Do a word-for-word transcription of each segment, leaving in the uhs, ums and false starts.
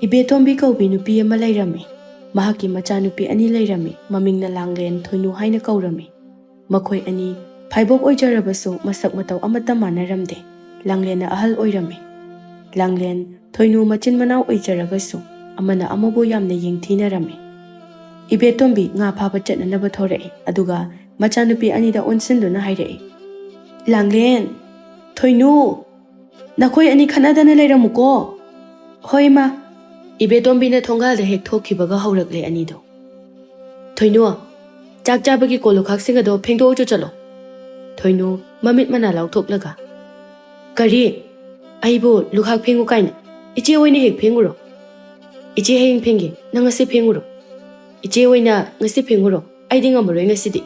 ꯏꯕꯦꯇꯣꯝꯕꯤ ꯀꯧꯕꯤ ꯅꯨꯄꯤ ꯑꯃ ꯂꯩꯔꯝꯃꯤ꯫ ꯃꯍꯥꯛꯀꯤ ꯃꯆꯥꯅꯨꯄꯤ ꯑꯅꯤ ꯂꯩꯔꯝꯃꯤ꯫ ꯃꯃꯤꯡꯅ ꯂꯥꯡꯂꯦꯟ, ꯊꯣꯏꯅꯨ ꯍꯥꯏꯅ ꯀꯧꯔꯝꯃꯤ꯫ ꯃꯈꯣꯏ ꯑꯅꯤ ꯐꯥꯏꯕꯣꯛ ꯑꯣꯏꯖꯔꯕꯁꯨ ꯃꯁꯛ ꯃꯇꯧ ꯑꯃꯠꯇ ꯃꯥꯟꯅꯔꯝꯗꯦ꯫ ꯂꯥꯡꯂꯦꯟꯅ ꯑꯍꯜ ꯑꯣꯏꯔꯝꯃꯤ꯫ ꯂꯥꯡꯂꯦꯟ, ꯊꯣꯏꯅꯨ ꯃꯆꯤꯟ ꯃꯅꯥꯎ ꯑꯣꯏꯖꯔꯒꯁꯨ ꯑꯃꯅ ꯑꯃꯕꯨ ꯌꯥꯝꯅ ꯌꯦꯡꯊꯤꯅꯔꯝꯃꯤ꯫ ꯏꯕꯦꯇꯣꯝꯕꯤ ꯉꯥ ꯐꯥꯕ ꯆꯠꯅꯅꯕ ꯊꯣꯔꯛꯏ, ꯑꯗꯨꯒ ꯃꯆꯥꯅꯨꯄꯤ ꯑꯅꯤꯗ ꯑꯣꯟꯁꯤꯟꯗꯨꯅ ꯍꯥꯏꯔꯛꯏ, "ꯂꯥꯡꯂꯦꯟ, ꯊꯣꯏꯅꯨ, ꯅꯈꯣꯏ ꯑꯅꯤ ꯈꯠꯅꯗꯅ ꯂꯩꯔꯝꯃꯨꯀꯣ꯫" "ꯍꯣꯏ, ꯏꯃꯥ꯫" ꯏꯕꯦꯇꯣꯝꯕꯤꯅ ꯊꯣꯡꯒꯥꯜꯗ ꯍꯦꯛ ꯊꯣꯛꯈꯤꯕꯒ ꯍꯧꯔꯛꯂꯦ ꯑꯅꯤꯗꯣ꯫ "ꯊꯣꯏꯅꯨ, ꯆꯥꯛ ꯆꯥꯕꯒꯤ ꯀꯣꯜ ꯂꯨꯈꯥꯛꯁꯤꯡ ꯑꯗꯣ ꯐꯦꯡꯗꯣꯛꯎꯆꯣ ꯆꯠꯂꯣ꯫" ꯊꯣꯏꯅꯨ ꯃꯃꯤꯠ ꯃꯅꯥ ꯂꯥꯎꯊꯣꯛꯂꯒ, "ꯀꯔꯤ? ꯑꯩꯕꯨ ꯂꯨꯈꯥꯛ ꯐꯦꯡꯉꯨ ꯀꯥꯏꯅ? ꯏꯆꯦ ꯑꯣꯏꯅ ꯍꯦꯛ ꯐꯦꯡꯉꯨꯔꯣ?" "ꯏꯆꯦ ꯍꯌꯦꯡ ꯐꯦꯡꯒꯦ, ꯅꯪ ꯉꯁꯤ ꯐꯦꯡꯉꯨꯔꯣ꯫ ꯏꯆꯦ ꯑꯣꯏꯅ ꯉꯁꯤ ꯐꯦꯡꯉꯨꯔꯣ, ꯑꯩꯗꯤ ꯉꯝꯃꯔꯣꯏ ꯉꯁꯤꯗꯤ꯫"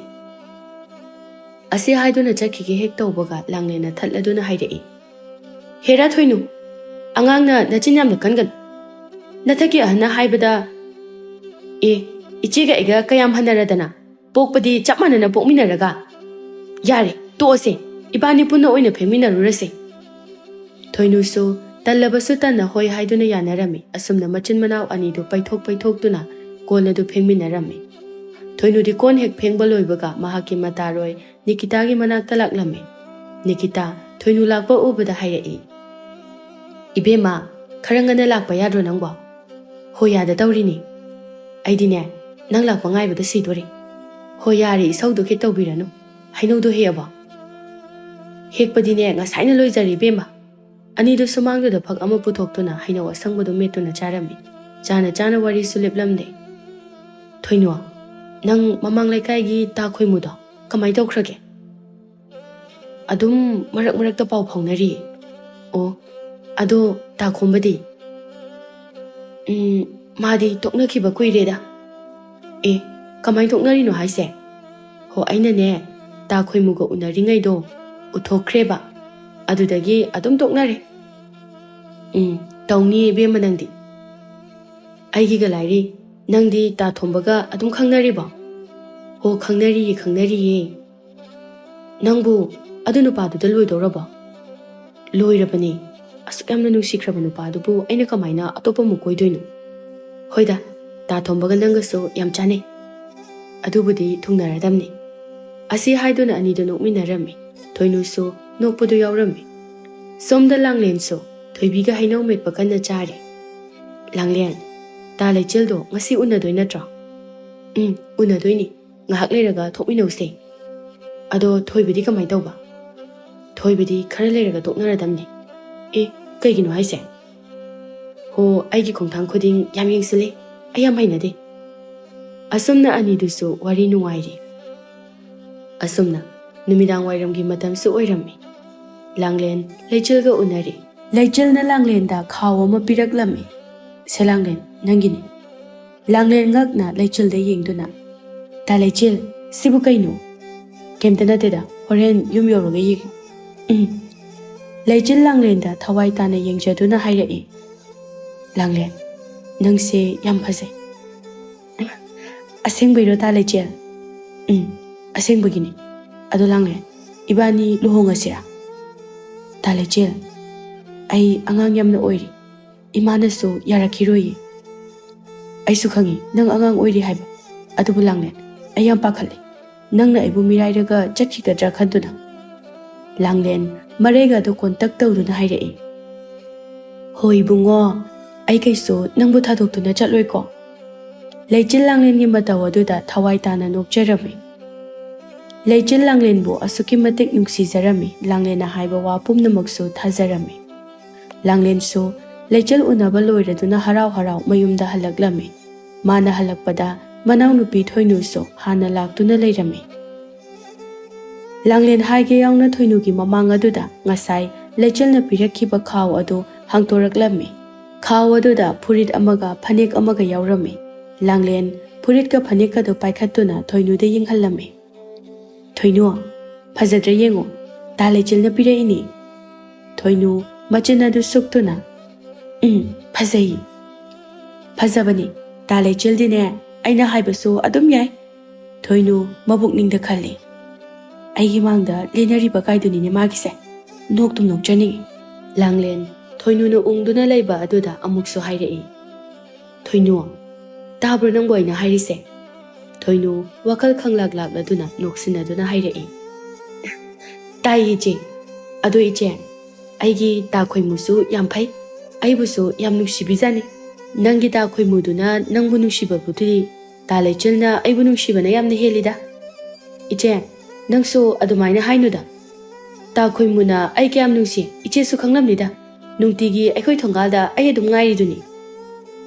ꯑꯁꯤ ꯍꯥꯏꯗꯨꯅ ꯆꯠꯈꯤꯒꯦ ꯍꯦꯛ ꯇꯧꯕꯒ ꯂꯥꯡꯂꯦꯟꯅ ꯊꯠꯂꯗꯨꯅ ꯍꯥꯏꯔꯛꯏ, "ꯍꯦꯔꯥ ꯊꯣꯏꯅꯨ, ꯑꯉꯥꯡꯅ ꯅꯆꯤꯟ ꯌꯥꯝꯅ ꯀꯟꯒꯅꯨ꯫ ꯅꯊꯛꯀꯤ ꯑꯍꯟꯅ ꯍꯥꯏꯕꯗ, ꯑꯦ, ꯏꯆꯦꯒ ꯑꯩꯒ ꯀꯌꯥꯝ ꯍꯟꯅꯔꯗꯅ, ꯄꯣꯛꯄꯗꯤ ꯆꯞ ꯃꯥꯟꯅꯅ ꯄꯣꯛꯃꯤꯟꯅꯔꯒ꯫ ꯌꯥꯔꯦ, ꯇꯣꯛꯑꯁꯦ, ꯏꯕꯥꯅꯤ ꯄꯨꯟꯅ ꯑꯣꯏꯅ ꯐꯦꯡꯃꯤꯟꯅꯔꯨꯔꯁꯦ꯫" ꯊꯣꯏꯅꯨꯁꯨ ꯇꯜꯂꯕꯁꯨ ꯇꯟꯅ ꯍꯣꯏ ꯍꯥꯏꯗꯨꯅ ꯌꯥꯅꯔꯝꯃꯤ꯫ ꯑꯁꯨꯝꯅ ꯃꯆꯤꯟ ꯃꯅꯥꯎ ꯑꯅꯤꯗꯨ ꯄꯩꯊꯣꯛ ꯄꯩꯊꯣꯛꯇꯨꯅ ꯀꯣꯟ ꯑꯗꯨ ꯐꯦꯡꯃꯤꯟꯅꯔꯝꯃꯤ꯫ ꯊꯣꯏꯅꯨꯗꯤ ꯀꯣꯟ ꯍꯦꯛ ꯐꯦꯡꯕ ꯂꯣꯏꯕꯒ ꯃꯍꯥꯛꯀꯤ ꯃꯇꯥꯔꯣꯏ ꯅꯤꯀꯤꯇꯥꯒꯤ ꯃꯅꯥꯛꯇ ꯂꯥꯛꯂꯝꯃꯤ꯫ ꯅꯤꯀꯤꯇꯥ ꯊꯣꯏꯅꯨ ꯂꯥꯛꯄ ꯎꯕꯗ ꯍꯥꯏꯔꯛꯏ, "ꯏꯕꯦꯝꯃ, ꯈꯔ ꯉꯟꯅ ꯂꯥꯛꯄ ꯌꯥꯗ꯭ꯔꯣ ꯅꯪꯕꯣ?" "ꯍꯣꯏ, ꯌꯥꯗ ꯇꯧꯔꯤꯅꯤ꯫ ꯑꯩꯗꯤꯅꯦ, ꯅꯪ ꯂꯥꯛꯄ ꯉꯥꯏꯕꯗ ꯁꯤꯗꯣꯔꯦ꯫" "ꯍꯣꯏ, ꯌꯥꯔꯦ, ꯏꯁꯧꯗꯣ ꯈꯤꯠ ꯇꯧꯕꯤꯔꯅꯨ꯫ ꯍꯩꯅꯧꯗꯣ ꯍꯦꯛꯑꯕꯣ?" "ꯍꯦꯛꯄꯗꯤꯅꯦ, ꯉꯁꯥꯏꯅ ꯂꯣꯏꯖꯔꯦ ꯏꯕꯦꯝꯃ꯫" ꯑꯅꯤꯗꯨ ꯁꯨꯃꯥꯡꯗꯨꯗ ꯐꯛ ꯑꯃ ꯄꯨꯊꯣꯛꯇꯨꯅ ꯍꯩꯅꯧ ꯑꯁꯪꯕꯗꯨ ꯃꯦꯠꯇꯨꯅ ꯆꯥꯔꯝꯃꯤ꯫ ꯆꯥꯅ ꯆꯥꯅ ꯋꯥꯔꯤꯁꯨ ꯂꯦꯞꯂꯝꯗꯦ꯫ "ꯊꯣꯏꯅꯨ, ꯅꯪ ꯃꯃꯥꯡ ꯂꯩꯀꯥꯏꯒꯤ ꯇꯥ ꯈꯣꯏꯃꯨꯗꯣ ꯀꯃꯥꯏ ꯇꯧꯈ꯭ꯔꯒꯦ?" "ꯑꯗꯨꯝ ꯃꯔꯛ ꯃꯔꯛꯇ ꯄꯥꯎ ꯐꯥꯎꯅꯔꯤ꯫" "ꯑꯣ, ꯑꯗꯣ ꯇꯥ ꯈꯣꯝꯕꯗꯤ?" "ꯎꯝ, ꯃꯥꯗꯤ ꯇꯣꯛꯅꯈꯤꯕ ꯀꯨꯏꯔꯦꯗ꯫" "ꯑꯦ, ꯀꯃꯥꯏ ꯇꯣꯛꯅꯔꯤꯅꯣ ꯍꯥꯏꯁꯦ?" "ꯍꯣ, ꯑꯩꯅꯅꯦ, ꯇꯥ ꯈꯣꯏꯃꯨꯒ ꯎꯅꯔꯤꯉꯩꯗꯣ ꯎꯊꯣꯛꯈ꯭ꯔꯦꯕ꯫ ꯑꯗꯨꯗꯒꯤ ꯑꯗꯨꯝ ꯇꯣꯛꯅꯔꯦ꯫" "ꯎꯝ, ꯇꯧꯅꯤ ꯏꯕꯦꯝꯃ ꯅꯪꯗꯤ꯫ ꯑꯩꯒꯤꯒ ꯂꯥꯏꯔꯤ, ꯅꯪꯗꯤ ꯇꯥ ꯊꯣꯝꯕꯒ ꯑꯗꯨꯝ ꯈꯪꯅꯔꯤꯕꯣ?" "ꯍꯣ, ꯈꯪꯅꯔꯤꯌꯦ, ꯈꯪꯅꯔꯤꯌꯦ꯫" "ꯅꯪꯕꯨ ꯑꯗꯨ ꯅꯨꯄꯥꯗꯨꯗ ꯂꯣꯏꯗꯧꯔꯕꯣ?" "ꯂꯣꯏꯔꯕꯅꯦ꯫ ꯑꯁꯨꯛ ꯌꯥꯝꯅ ꯅꯨꯡꯁꯤꯈ꯭ꯔꯕ ꯅꯨꯄꯥꯗꯨꯕꯨ ꯑꯩꯅ ꯀꯃꯥꯏꯅ ꯑꯇꯣꯞꯄ ꯑꯃꯨꯛ ꯀꯣꯏꯗꯣꯏꯅꯣ? ꯍꯣꯏꯗ, ꯇꯥ ꯊꯣꯝꯕꯒ ꯅꯪꯒꯁꯨ ꯌꯥꯝ ꯆꯥꯟꯅꯩ꯫ ꯑꯗꯨꯕꯨꯗꯤ ꯊꯨꯡꯅꯔꯗꯝꯅꯤ꯫ ꯑꯁꯤ ꯍꯥꯏꯗꯨꯅ ꯑꯅꯤꯗꯨ ꯅꯣꯛꯃꯤꯟꯅꯔꯝꯃꯤ꯫ ꯊꯣꯏꯅꯨꯁꯨ ꯅꯣꯛꯄꯗꯨ ꯌꯥꯎꯔꯝꯃꯤ꯫ ꯁꯣꯝꯗ ꯂꯥꯡꯂꯦꯟꯁꯨ ꯊꯣꯏꯕꯤꯒ ꯍꯩꯅꯧ ꯃꯦꯠꯄ ꯀꯟꯅ ꯆꯥꯔꯤ꯫ "ꯂꯥꯡꯂꯦꯟ, ꯇꯥ ꯂꯩꯆꯦꯜꯗꯣ ꯉꯁꯤ ꯎꯅꯗꯣꯏ ꯅꯠꯇ꯭ꯔꯣ?" "ꯎꯝ, ꯎꯅꯗꯣꯏꯅꯤ꯫ ꯉꯥꯏꯍꯥꯛ ꯂꯩꯔꯒ ꯊꯣꯛꯃꯤꯟꯅꯧꯁꯦ꯫ ꯑꯗꯣ ꯊꯣꯏꯕꯗꯤ ꯀꯃꯥꯏ ꯇꯧꯕ?" "ꯊꯣꯏꯕꯗꯤ ꯈꯔ ꯂꯩꯔꯒ ꯇꯣꯛꯅꯔꯗꯝꯅꯤ꯫" "ꯑꯦ, ꯀꯩꯒꯤꯅꯣ ꯍꯥꯏꯁꯦ?" "ꯍꯣ, ꯑꯩꯒꯤ ꯈꯣꯡꯊꯥꯡ ꯈꯨꯗꯤꯡ ꯌꯥꯝ ꯌꯦꯡꯁꯤꯜꯂꯤ꯫ ꯑꯩ ꯌꯥꯝ ꯍꯩꯅꯗꯦ꯫" ꯑꯁꯨꯝꯅ ꯑꯅꯤꯗꯨꯁꯨ ꯋꯥꯔꯤ ꯅꯨꯡꯉꯥꯏꯔꯤ꯫ ꯑꯁꯨꯝꯅ ꯅꯨꯃꯤꯗꯥꯡ ꯋꯥꯏꯔꯝꯒꯤ ꯃꯇꯝꯁꯨ ꯑꯣꯏꯔꯝꯃꯤ꯫ ꯂꯥꯡꯂꯦꯟ ꯂꯩꯆꯤꯜꯒ ꯎꯅꯔꯤ꯫ ꯂꯩꯆꯤꯜꯅ ꯂꯥꯡꯂꯦꯟꯗ ꯈꯥꯎ ꯑꯃ ꯄꯤꯔꯛꯂꯝꯃꯤ꯫ "ꯁꯦ ꯂꯥꯡꯂꯦꯟ, ꯅꯪꯒꯤꯅꯤ꯫" ꯂꯥꯡꯂꯦꯟ ꯉꯛꯅ ꯂꯩꯆꯤꯜꯗ ꯌꯦꯡꯗꯨꯅ, "ꯇꯥ ꯂꯩꯆꯤꯜ, ꯁꯤꯕꯨ ꯀꯩꯅꯣ?" "ꯀꯩꯝꯇ ꯅꯠꯇꯦꯗ, ꯍꯣꯔꯦꯟ ꯌꯨꯝ ꯌꯧꯔꯒ ꯌꯦꯡꯉꯨ꯫" "ꯎꯝ꯫" ꯂꯩꯆꯤꯜ ꯂꯥꯡꯂꯦꯟꯗ ꯊꯋꯥꯏ ꯇꯥꯅ ꯌꯦꯡꯖꯗꯨꯅ ꯍꯥꯏꯔꯛꯏ, "ꯂꯥꯡꯂꯦꯟ, ꯅꯪꯁꯦ ꯌꯥꯝ ꯐꯖꯩ꯫" "ꯑꯁꯦꯡꯕꯩꯔꯣ ꯇꯥ ꯂꯩꯆꯦꯜ?" "ꯎꯝ, ꯑꯁꯦꯡꯕꯒꯤꯅꯤ꯫ ꯑꯗꯣ ꯂꯥꯡꯂꯦꯟ, ꯏꯕꯥꯅꯤ ꯂꯨꯍꯣꯡꯉꯁꯤꯔꯥ?" "ꯇꯥ ꯂꯩꯆꯦꯜ, ꯑꯩ ꯑꯉꯥꯡ ꯌꯥꯝꯅ ꯑꯣꯏꯔꯤ꯫ ꯏꯃꯥꯅꯁꯨ ꯌꯥꯔꯛꯈꯤꯔꯣꯏꯌꯦ꯫" "ꯑꯩꯁꯨ ꯈꯪꯉꯤ ꯅꯪ ꯑꯉꯥꯡ ꯑꯣꯏꯔꯤ ꯍꯥꯏꯕ꯫ ꯑꯗꯨꯕꯨ ꯂꯥꯡꯂꯦꯟ, ꯑꯩ ꯌꯥꯝ ꯄꯥꯈꯠꯂꯦ꯫ ꯅꯪꯅ ꯑꯩꯕꯨ ꯃꯤꯔꯥꯏꯔꯒ ꯆꯠꯈꯤꯒꯗ꯭ꯔꯥ ꯈꯟꯗꯨꯅ꯫" ꯂꯥꯡꯂꯦꯟ ꯃꯔꯩꯒ ꯑꯗꯨ ꯀꯣꯟꯇꯛ ꯇꯧꯗꯨꯅ ꯍꯥꯏꯔꯛꯏ, "ꯍꯣꯏ ꯏꯕꯨꯡꯉꯣ, ꯑꯩ ꯀꯩꯁꯨ ꯅꯪꯕꯨ ꯊꯥꯗꯣꯛꯇꯨꯅ ꯆꯠꯂꯣꯏꯀꯣ꯫" ꯂꯩꯆꯤꯜ ꯂꯥꯡꯂꯦꯟꯒꯤ ꯃꯇꯧ ꯑꯗꯨꯗ ꯊꯋꯥꯏ ꯇꯥꯅ ꯅꯣꯛꯆꯔꯝꯃꯤ꯫ ꯂꯩꯆꯤꯜ ꯂꯥꯡꯂꯦꯟꯕꯨ ꯑꯁꯨꯛꯀꯤ ꯃꯇꯤꯛ ꯅꯨꯡꯁꯤꯖꯔꯝꯃꯤ, ꯂꯥꯡꯂꯦꯟꯅ ꯍꯥꯏꯕ ꯋꯥ ꯄꯨꯝꯅꯃꯛꯁꯨ ꯊꯥꯖꯔꯝꯃꯤ꯫ ꯂꯥꯡꯂꯦꯟꯁꯨ ꯂꯩꯆꯤꯜ ꯎꯅꯕ ꯂꯣꯏꯔꯗꯨꯅ ꯍꯔꯥꯎ ꯍꯔꯥꯎ ꯃꯌꯨꯝꯗ ꯍꯜꯂꯛꯂꯝꯃꯤ꯫ ꯃꯥꯅ ꯍꯜꯂꯛꯄꯗ ꯃꯅꯥꯎꯅꯨꯄꯤ ꯊꯣꯏꯅꯨꯁꯨ ꯍꯥꯟꯅ ꯂꯥꯛꯇꯨꯅ ꯂꯩꯔꯝꯃꯤ꯫ ꯂꯥꯡꯂꯦꯟ ꯍꯥꯏꯒꯦ ꯌꯥꯎꯅ ꯊꯣꯏꯅꯨꯒꯤ ꯃꯃꯥꯡ ꯑꯗꯨꯗ ꯉꯁꯥꯏ ꯂꯩꯆꯤꯜꯅ ꯄꯤꯔꯛꯈꯤꯕ ꯈꯥꯎ ꯑꯗꯨ ꯍꯥꯡꯇꯣꯔꯛꯂꯝꯃꯤ꯫ ꯈꯥꯎ ꯑꯗꯨꯗ ꯐꯨꯔꯤꯠ ꯑꯃꯒ ꯐꯅꯦꯛ ꯑꯃꯒ ꯌꯥꯎꯔꯝꯃꯤ꯫ ꯂꯥꯡꯂꯦꯟ ꯐꯨꯔꯤꯠꯀ ꯐꯅꯦꯛꯀꯗꯨ ꯄꯥꯏꯈꯠꯇꯨꯅ ꯊꯣꯏꯅꯨꯗ ꯌꯦꯡꯍꯜꯂꯝꯃꯤ꯫ "ꯊꯣꯏꯅꯨ, ꯐꯖꯗ꯭ꯔꯥ ꯌꯦꯡꯉꯨ, ꯇꯥ ꯂꯩꯆꯤꯜꯅ ꯄꯤꯔꯛꯏꯅꯤ꯫" ꯊꯣꯏꯅꯨ ꯃꯆꯤꯟ ꯑꯗꯨ ꯁꯨꯛꯇꯨꯅ, "ꯎꯝ, ꯐꯖꯩ꯫" "ꯐꯖꯕꯅꯤ, ꯇꯥ ꯂꯩꯆꯤꯜꯗꯤꯅꯦ, ꯑꯩꯅ ꯍꯥꯏꯕꯁꯨ ꯑꯗꯨꯝ ꯌꯥꯏ꯫" ꯊꯣꯏꯅꯨ ꯃꯕꯨꯛꯅꯤꯡꯗ ꯈꯜꯂꯤ, "ꯑꯩꯒꯤ ꯃꯥꯡꯗ ꯂꯦꯟꯅꯔꯤꯕ ꯀꯥꯏꯗꯨꯅꯤꯅꯦ ꯃꯥꯒꯤꯁꯦ꯫ ꯅꯣꯛꯇꯨꯝ ꯅꯣꯛꯆꯅꯤꯡꯏ꯫" ꯂꯥꯡꯂꯦꯟ ꯊꯣꯏꯅꯨꯅ ꯎꯪꯗꯨꯅ ꯂꯩꯕ ꯑꯗꯨꯗ ꯑꯃꯨꯛꯁꯨ ꯍꯥꯏꯔꯛꯏ, "ꯊꯣꯏꯅꯨ, ꯇꯥꯕ꯭ꯔꯣ ꯅꯪꯕꯨ ꯑꯩꯅ ꯍꯥꯏꯔꯤꯁꯦ?" ꯊꯣꯏꯅꯨ ꯋꯥꯈꯜ ꯈꯪꯂꯥꯛ ꯂꯥꯛꯂꯗꯨꯅ ꯅꯣꯛꯁꯤꯟꯅꯗꯨꯅ ꯍꯥꯏꯔꯛꯏ, "ꯇꯥꯏ ꯏꯆꯦ꯫ ꯑꯗꯣ ꯏꯆꯦ, ꯑꯩꯒꯤ ꯇꯥ ꯈꯣꯏꯃꯨꯁꯨ ꯌꯥꯝ ꯐꯩ, ꯑꯩꯕꯨꯁꯨ ꯌꯥꯝ ꯅꯨꯡꯁꯤꯕꯤꯖꯥꯅꯤ꯫ ꯅꯪꯒꯤ ꯇꯥ ꯈꯣꯏꯃꯨꯗꯨꯅ ꯅꯪꯕꯨ ꯅꯨꯡꯁꯤꯕꯕꯨꯗꯤ ꯇꯥ ꯂꯩꯆꯤꯜꯅ ꯑꯩꯕꯨ ꯅꯨꯡꯁꯤꯕꯅ ꯌꯥꯝꯅ ꯍꯦꯜꯂꯤꯗ꯫ ꯏꯆꯦ, ꯅꯪꯁꯨ ꯑꯗꯨꯃꯥꯏꯅ ꯍꯥꯏꯅꯨꯗ꯫ ꯇꯥ ꯈꯣꯏꯃꯨꯅ ꯑꯩ ꯀꯌꯥꯝ ꯅꯨꯡꯁꯤ ꯏꯆꯦꯁꯨ ꯈꯪꯂꯝꯅꯤꯗ꯫ ꯅꯨꯡꯇꯤꯒꯤ ꯑꯩꯈꯣꯏ ꯊꯣꯡꯒꯥꯜꯗ ꯑꯩ ꯑꯗꯨꯝ ꯉꯥꯏꯔꯤꯗꯨꯅꯤ꯫"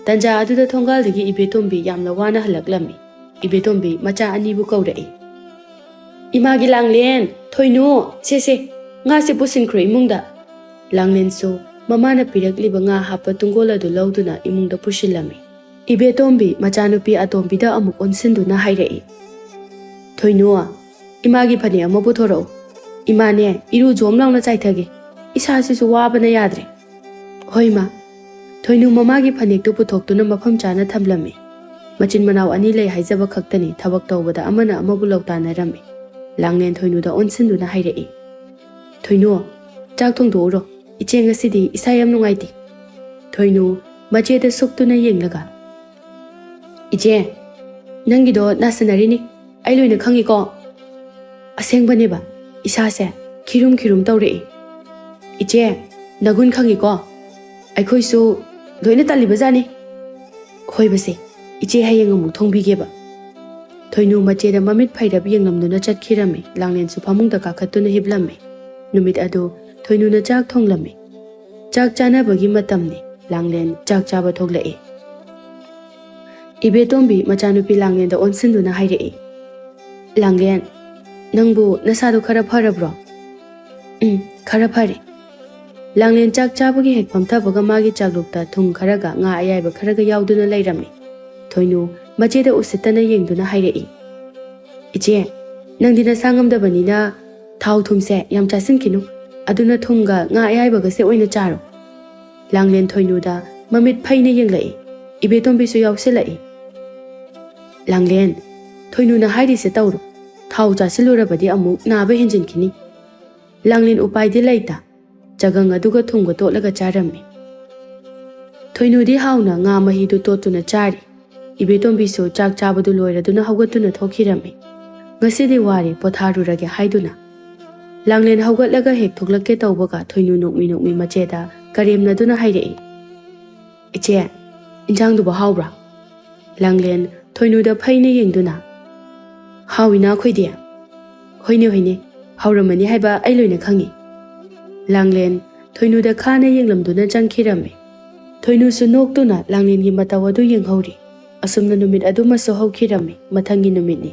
ꯇꯟꯖꯥ ꯑꯗꯨꯗ ꯊꯣꯡꯒꯥꯜꯗꯒꯤ ꯏꯕꯦꯇꯣꯝꯕꯤ ꯌꯥꯝꯅ ꯋꯥꯅ ꯍꯜꯂꯛꯂꯝꯃꯤ꯫ ꯏꯕꯦꯇꯣꯝꯕꯤ ꯃꯆꯥ ꯑꯅꯤꯕꯨ ꯀꯧꯔꯛꯏ꯫ "ꯏꯃꯥꯒꯤ ꯂꯥꯡꯂꯦꯟ, ꯊꯣꯏꯅꯨ, ꯁꯦ ꯁꯦ, ꯉꯥꯁꯦ ꯄꯨꯁꯤꯟꯈ꯭ꯔꯣ ꯏꯃꯨꯡꯗ꯫" ꯂꯥꯡꯂꯦꯟꯁꯨ ꯃꯃꯥꯅ ꯄꯤꯔꯛꯂꯤꯕ ꯉꯥ ꯍꯥꯞꯄ ꯇꯨꯡꯒꯣꯜ ꯑꯗꯨ ꯂꯧꯗꯨꯅ ꯏꯃꯨꯡꯗ ꯄꯨꯁꯤꯜꯂꯝꯃꯤ꯫ ꯏꯕꯦꯇꯣꯝꯕꯤ ꯃꯆꯥꯅꯨꯄꯤ ꯑꯇꯣꯝꯕꯤꯗ ꯑꯃꯨꯛ ꯑꯣꯟꯁꯤꯟꯗꯨꯅ ꯍꯥꯏꯔꯛꯏ, "ꯊꯣꯏꯅꯨ, ꯏꯃꯥꯒꯤ ꯐꯅꯦꯛ ꯑꯃ ꯄꯨꯊꯣꯔꯛꯎ꯫ ꯏꯃꯥꯅꯦ, ꯏꯔꯨ ꯖꯣꯝ ꯂꯥꯎꯅ ꯆꯥꯏꯊꯒꯦ꯫ ꯏꯁꯥꯁꯤꯁꯨ ꯋꯥꯕꯅ ꯌꯥꯗ꯭ꯔꯦ꯫" "ꯍꯣꯏ ꯃꯥ꯫" ꯊꯣꯏꯅꯨ ꯃꯃꯥꯒꯤ ꯐꯅꯦꯛꯇꯨ ꯄꯨꯊꯣꯛꯇꯨꯅ ꯃꯐꯝ ꯆꯥꯅ ꯊꯝꯂꯝꯃꯤ꯫ ꯃꯆꯤꯟ ꯃꯅꯥꯎ ꯑꯅꯤ ꯂꯩ ꯍꯥꯏꯖꯕ ꯈꯛꯇꯅꯤ, ꯊꯕꯛ ꯇꯧꯕꯗ ꯑꯃꯅ ꯑꯃꯕꯨ ꯂꯧꯇꯥꯟꯅꯔꯝꯃꯤ꯫ ꯂꯥꯡꯂꯦꯟ ꯊꯣꯏꯅꯨꯗ ꯑꯣꯟꯁꯤꯟꯗꯨꯅ ꯍꯥꯏꯔꯛꯏ, "ꯊꯣꯏꯅꯨ, ꯆꯥꯛ ꯊꯣꯡꯗꯣꯛꯎꯔꯣ꯫ ꯏꯆꯦ ꯉꯁꯤꯗꯤ ꯏꯁꯥ ꯌꯥꯝ ꯅꯨꯡꯉꯥꯏꯇꯦ꯫" ꯊꯣꯏꯅꯨ ꯃꯆꯦꯗ ꯁꯨꯛꯇꯨꯅ ꯌꯦꯡꯂꯒ, "ꯏꯆꯦ, ꯅꯪꯒꯤꯗꯣ ꯅꯥꯁꯟꯅꯔꯤꯅꯤ, ꯑꯩ ꯂꯣꯏꯅ ꯈꯪꯉꯤꯀꯣ꯫ ꯑꯁꯦꯡꯕꯅꯦꯕ, ꯏꯁꯥꯁꯦ ꯈꯤꯔꯨꯝ ꯈꯤꯔꯨꯝ ꯇꯧꯔꯛꯏ꯫ ꯏꯆꯦ, ꯅꯒꯨꯟ ꯈꯪꯉꯤꯀꯣ꯫ ꯑꯩꯈꯣꯏꯁꯨ ꯂꯣꯏꯅ ꯇꯜꯂꯤꯕꯖꯥꯠꯅꯤ꯫" "ꯍꯣꯏꯕꯁꯦ, ꯏꯆꯦ ꯍꯌꯦꯡ ꯑꯃꯨꯛ ꯊꯣꯡꯕꯤꯒꯦꯕ꯫" ꯊꯣꯏꯅꯨ ꯃꯆꯦꯗ ꯃꯃꯤꯠ ꯐꯩꯔꯞ ꯌꯦꯡꯂꯝꯗꯨꯅ ꯆꯠꯈꯤꯔꯝꯃꯤ꯫ ꯂꯥꯡꯂꯦꯟꯁꯨ ꯐꯃꯨꯡꯗ ꯀꯥꯈꯠꯇꯨꯅ ꯍꯤꯞꯂꯝꯃꯤ꯫ ꯅꯨꯃꯤꯠ ꯑꯗꯨ ꯊꯣꯏꯅꯨꯅ ꯆꯥꯛ ꯊꯣꯡꯂꯝꯃꯤ꯫ ꯆꯥꯛ ꯆꯥꯅꯕꯒꯤ ꯃꯇꯝꯅꯤ꯫ ꯂꯥꯡꯂꯦꯟ ꯆꯥꯛ ꯆꯥꯕ ꯊꯣꯛꯂꯛꯏ꯫ ꯏꯕꯦꯇꯣꯝꯕꯤ ꯃꯆꯥꯅꯨꯄꯤ ꯂꯥꯡꯂꯦꯟꯗ ꯑꯣꯟꯁꯤꯟꯗꯨꯅ ꯍꯥꯏꯔꯛꯏ, "ꯂꯥꯡꯂꯦꯟ, ꯅꯪꯕꯨ ꯅꯁꯥꯗꯣ ꯈꯔ ꯐꯔꯕ꯭ꯔꯣ?" "ꯎꯝ, ꯈꯔ ꯐꯔꯦ꯫" ꯂꯥꯡꯂꯦꯟ ꯆꯥꯛ ꯆꯥꯕꯒꯤ ꯍꯦꯛ ꯐꯝꯊꯕꯒ ꯃꯥꯒꯤ ꯆꯥꯛꯂꯨꯛꯇ ꯊꯨꯝ ꯈꯔꯒ ꯉꯥ ꯑꯌꯥꯏꯕ ꯈꯔꯒ ꯌꯥꯎꯗꯨꯅ ꯂꯩꯔꯝꯃꯤ꯫ ꯊꯣꯏꯅꯨ ꯃꯆꯦꯗ ꯎꯁꯤꯠꯇꯅ ꯌꯦꯡꯗꯨꯅ ꯍꯥꯏꯔꯛꯏ, "ꯏꯆꯦ, ꯅꯪꯗꯤ ꯅꯁꯥ ꯉꯝꯗꯕꯅꯤꯅ ꯊꯥꯎ ꯊꯨꯝꯁꯦ ꯌꯥꯝ ꯆꯥꯁꯤꯟꯈꯤꯅꯨ꯫ ꯑꯗꯨꯅ ꯊꯨꯝꯒ ꯉꯥ ꯑꯌꯥꯏꯕꯒꯁꯦ ꯑꯣꯏꯅ ꯆꯥꯔꯣ꯫" ꯂꯥꯡꯂꯦꯟ ꯊꯣꯏꯅꯨꯗ ꯃꯃꯤꯠ ꯐꯩꯅ ꯌꯦꯡꯂꯛꯏ꯫ ꯏꯕꯦꯇꯣꯝꯕꯤꯁꯨ ꯌꯥꯎꯁꯤꯜꯂꯛꯏ꯫ "ꯂꯥꯡꯂꯦꯟ, ꯊꯣꯏꯅꯨꯅ ꯍꯥꯏꯔꯤꯁꯦ ꯇꯧꯔꯣ꯫ ꯊꯥꯎ ꯆꯥꯁꯤꯜꯂꯨꯔꯕꯗꯤ ꯑꯃꯨꯛ ꯅꯥꯕ ꯍꯦꯟꯖꯤꯟꯈꯤꯅꯤ꯫" ꯂꯥꯡꯂꯦꯟ ꯎꯄꯥꯏꯗꯤ ꯂꯩꯇ꯫ ꯆꯒꯪ ꯑꯗꯨꯒ ꯊꯨꯝꯒ ꯇꯣꯠꯂꯒ ꯆꯥꯔꯝꯃꯤ꯫ ꯊꯣꯏꯅꯨꯗꯤ ꯍꯥꯎꯅ ꯉꯥ ꯃꯍꯤꯗꯨ ꯇꯣꯠꯇꯨꯅ ꯆꯥꯔꯤ꯫ ꯏꯕꯦꯇꯣꯝꯕꯤꯁꯨ ꯆꯥꯛ ꯆꯥꯕꯗꯨ ꯂꯣꯏꯔꯗꯨꯅ ꯍꯧꯒꯠꯇꯨꯅ ꯊꯣꯛꯈꯤꯔꯝꯃꯤ꯫ ꯉꯁꯤꯗꯤ ꯋꯥꯔꯦ, ꯄꯣꯊꯥꯔꯨꯔꯒꯦ ꯍꯥꯏꯗꯨꯅ꯫ ꯂꯥꯡꯂꯦꯟ ꯍꯧꯒꯠꯂꯒ ꯍꯦꯛ ꯊꯣꯛꯂꯛꯀꯦ ꯇꯧꯕꯒ ꯊꯣꯏꯅꯨ ꯅꯣꯛꯃꯤ ꯅꯣꯛꯃꯤ ꯃꯆꯦꯗ ꯀꯔꯦꯝꯅꯗꯨꯅ ꯍꯥꯏꯔꯛꯏ, "ꯏꯆꯦ, ꯏꯟꯖꯥꯡꯗꯨꯕꯨ ꯍꯥꯎꯕ꯭ꯔꯥ?" ꯂꯥꯡꯂꯦꯟ ꯊꯣꯏꯅꯨꯗ ꯐꯩꯅ ꯌꯦꯡꯗꯨꯅ, "ꯍꯥꯎꯏꯅ ꯑꯩꯈꯣꯏꯗꯤ꯫ ꯍꯣꯏꯅꯦ, ꯍꯣꯏꯅꯦ, ꯍꯥꯎꯔꯝꯃꯅꯤ ꯍꯥꯏꯕ ꯑꯩ ꯂꯣꯏꯅ ꯈꯪꯉꯤ꯫" ꯂꯥꯡꯂꯦꯟ ꯊꯣꯏꯅꯨꯗ ꯈꯥꯅ ꯌꯦꯡꯂꯝꯗꯨꯅ ꯆꯪꯈꯤꯔꯝꯃꯤ꯫ ꯊꯣꯏꯅꯨꯁꯨ ꯅꯣꯛꯇꯨꯅ ꯂꯥꯡꯂꯦꯟꯒꯤ ꯃꯇꯧ ꯑꯗꯨ ꯌꯦꯡꯍꯧꯔꯤ꯫ ꯑꯁꯨꯝꯅ ꯅꯨꯃꯤꯠ ꯑꯗꯨꯃꯁꯨ ꯍꯧꯈꯤꯔꯝꯃꯤ꯫ ꯃꯊꯪꯒꯤ ꯅꯨꯃꯤꯠꯅꯤ꯫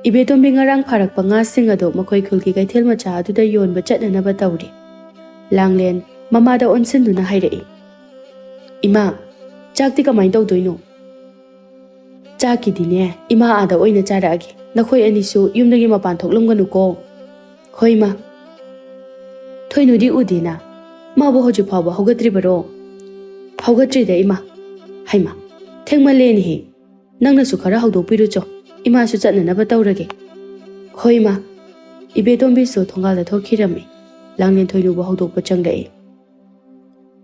ꯏꯕꯦꯇꯣꯝꯕꯤ ꯉꯔꯥꯡ ꯐꯥꯔꯛꯄ ꯉꯥꯁꯤꯡ ꯑꯗꯨ ꯃꯈꯣꯏ ꯈꯨꯜꯒꯤ ꯀꯩꯊꯦꯜ ꯃꯆꯥ ꯑꯗꯨꯗ ꯌꯣꯟꯕ ꯆꯠꯅꯅꯕ ꯇꯧꯔꯤ꯫ ꯂꯥꯡꯂꯦꯟ ꯃꯃꯥꯗ ꯑꯣꯟꯁꯤꯟꯗꯨꯅ ꯍꯥꯏꯔꯛꯏ, "ꯏꯃꯥ, ꯆꯥꯛꯇꯤ ꯀꯃꯥꯏꯅ ꯇꯧꯗꯣꯏꯅꯣ?" "ꯆꯥꯛꯀꯤꯗꯤꯅꯦ, ꯏꯃꯥ ꯑꯥꯗ ꯑꯣꯏꯅ ꯆꯥꯔꯛꯑꯒꯦ꯫ ꯅꯈꯣꯏ ꯑꯅꯤꯁꯨ ꯌꯨꯝꯗꯒꯤ ꯃꯄꯥꯟ ꯊꯣꯛꯂꯝꯒꯅꯨꯀꯣ꯫" "ꯍꯣꯏ, ꯏꯃꯥ꯫" "ꯊꯣꯏꯅꯨꯗꯤ ꯎꯗꯦꯅ꯫ ꯃꯥꯕꯨ ꯍꯧꯖꯤꯛ ꯐꯥꯎꯕ ꯍꯧꯒꯠꯇ꯭ꯔꯤꯕꯔꯣ?" "ꯍꯧꯒꯠꯇ꯭ꯔꯤꯗ, ꯏꯃꯥ꯫" "ꯍꯩꯃꯥ, ꯊꯦꯡꯃꯜꯂꯦꯅꯦꯍꯦ꯫ ꯅꯪꯅꯁꯨ ꯈꯔ ꯍꯧꯗꯣꯛꯄꯤꯔꯨꯆꯣ꯫ ꯏꯃꯥꯁꯨ ꯆꯠꯅꯅꯕ ꯇꯧꯔꯒꯦ꯫" "ꯍꯣꯏ, ꯏꯃꯥ꯫" ꯏꯕꯦꯇꯣꯝꯕꯤꯁꯨ ꯊꯣꯡꯒꯥꯜꯗ ꯊꯣꯛꯈꯤꯔꯝꯃꯤ꯫ ꯂꯥꯡꯂꯦꯟ ꯊꯣꯏꯅꯨꯕꯨ ꯍꯧꯗꯣꯛꯄ ꯆꯪꯂꯛꯏ꯫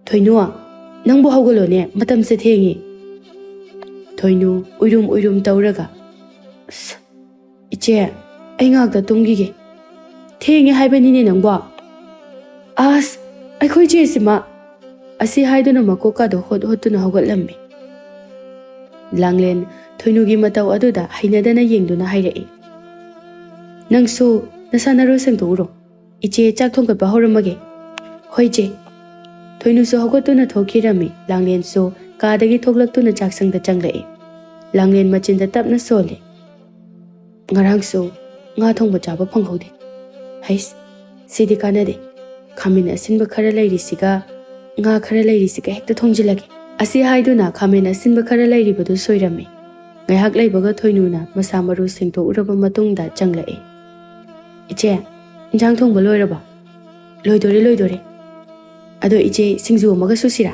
"ꯊꯣꯏꯅꯨ, ꯅꯪꯕꯨ ꯍꯧꯒꯠꯂꯣꯅꯦ, ꯃꯇꯝꯁꯦ ꯊꯦꯡꯉꯤ꯫" ꯊꯣꯏꯅꯨ ꯎꯏꯔꯨꯝ ꯎꯏꯔꯨꯝ ꯇꯧꯔꯒ, "ꯑꯁ, ꯏꯆꯦ, ꯑꯩ ꯉꯥꯏꯍꯥꯛꯇ ꯇꯨꯝꯈꯤꯒꯦ꯫" "ꯊꯦꯡꯉꯦ ꯍꯥꯏꯕꯅꯤꯅꯦ ꯅꯪꯕꯣ꯫" "ꯑꯁ, ꯑꯩꯈꯣꯏ ꯆꯦꯁꯤꯃ!" ꯑꯁꯤ ꯍꯥꯏꯗꯨꯅ ꯃꯀꯣꯛꯀꯥꯗꯣ ꯍꯣꯠ ꯍꯣꯠꯇꯨꯅ ꯍꯧꯒꯠꯂꯝꯃꯤ꯫ ꯂꯥꯡꯂꯦꯟ ꯊꯣꯏꯅꯨꯒꯤ ꯃꯇꯧ ꯑꯗꯨꯗ ꯍꯩꯅꯗꯅ ꯌꯦꯡꯗꯨꯅ ꯍꯥꯏꯔꯛꯏ, "ꯅꯪꯁꯨ ꯅꯁꯥ ꯅꯔꯨ ꯁꯦꯡꯗꯣꯛꯎꯔꯣ꯫ ꯏꯆꯦ ꯆꯥꯛ ꯊꯣꯡꯒꯠꯄ ꯍꯧꯔꯝꯃꯒꯦ꯫" "ꯍꯣꯏ, ꯏꯆꯦ꯫" ꯊꯣꯏꯅꯨꯁꯨ ꯍꯧꯒꯠꯇꯨꯅ ꯊꯣꯛꯈꯤꯔꯝꯃꯤ꯫ ꯂꯥꯡꯂꯦꯟꯁꯨ ꯀꯥꯗꯒꯤ ꯊꯣꯛꯂꯛꯇꯨꯅ ꯆꯥꯛꯁꯪꯗ ꯆꯪꯂꯛꯏ꯫ ꯂꯥꯡꯂꯦꯟ ꯃꯆꯤꯟꯗ ꯇꯞꯅ ꯁꯣꯜꯂꯤ, "ꯉꯔꯥꯡꯁꯨ ꯉꯥ ꯊꯣꯡꯕ ꯆꯥꯕ ꯐꯪꯍꯧꯗꯦ꯫ ꯍꯩꯁ, ꯁꯤꯗꯤ ꯀꯥꯟꯅꯗꯦ꯫ ꯈꯥꯃꯦꯟ ꯑꯁꯤꯟꯕ ꯈꯔ ꯂꯩꯔꯤꯁꯤꯒ ꯉꯥ ꯈꯔ ꯂꯩꯔꯤꯁꯤꯒ ꯍꯦꯛꯇ ꯊꯣꯡꯖꯤꯜꯂꯒꯦ꯫" ꯑꯁꯤ ꯍꯥꯏꯗꯨꯅ ꯈꯥꯃꯦꯟ ꯑꯁꯤꯟꯕ ꯈꯔ ꯂꯩꯔꯤꯕꯗꯨ ꯁꯣꯏꯔꯝꯃꯤ꯫ ꯉꯥꯏꯍꯥꯛ ꯂꯩꯕꯒ ꯊꯣꯏꯅꯨꯅ ꯃꯁꯥ ꯃꯔꯨ ꯁꯦꯡꯗꯣꯛꯎꯔꯕ ꯃꯇꯨꯡꯗ ꯆꯪꯂꯛꯏ꯫ "ꯏꯆꯦ, ꯏꯟꯖꯥꯡ ꯊꯣꯡꯕ ꯂꯣꯏꯔꯕꯣ?" "ꯂꯣꯏꯗꯣꯔꯦ, ꯂꯣꯏꯗꯣꯔꯦ꯫ ꯑꯗꯣ ꯏꯆꯦ, ꯁꯤꯡꯖꯨ ꯑꯃꯒ ꯁꯨꯁꯤꯔꯥ?"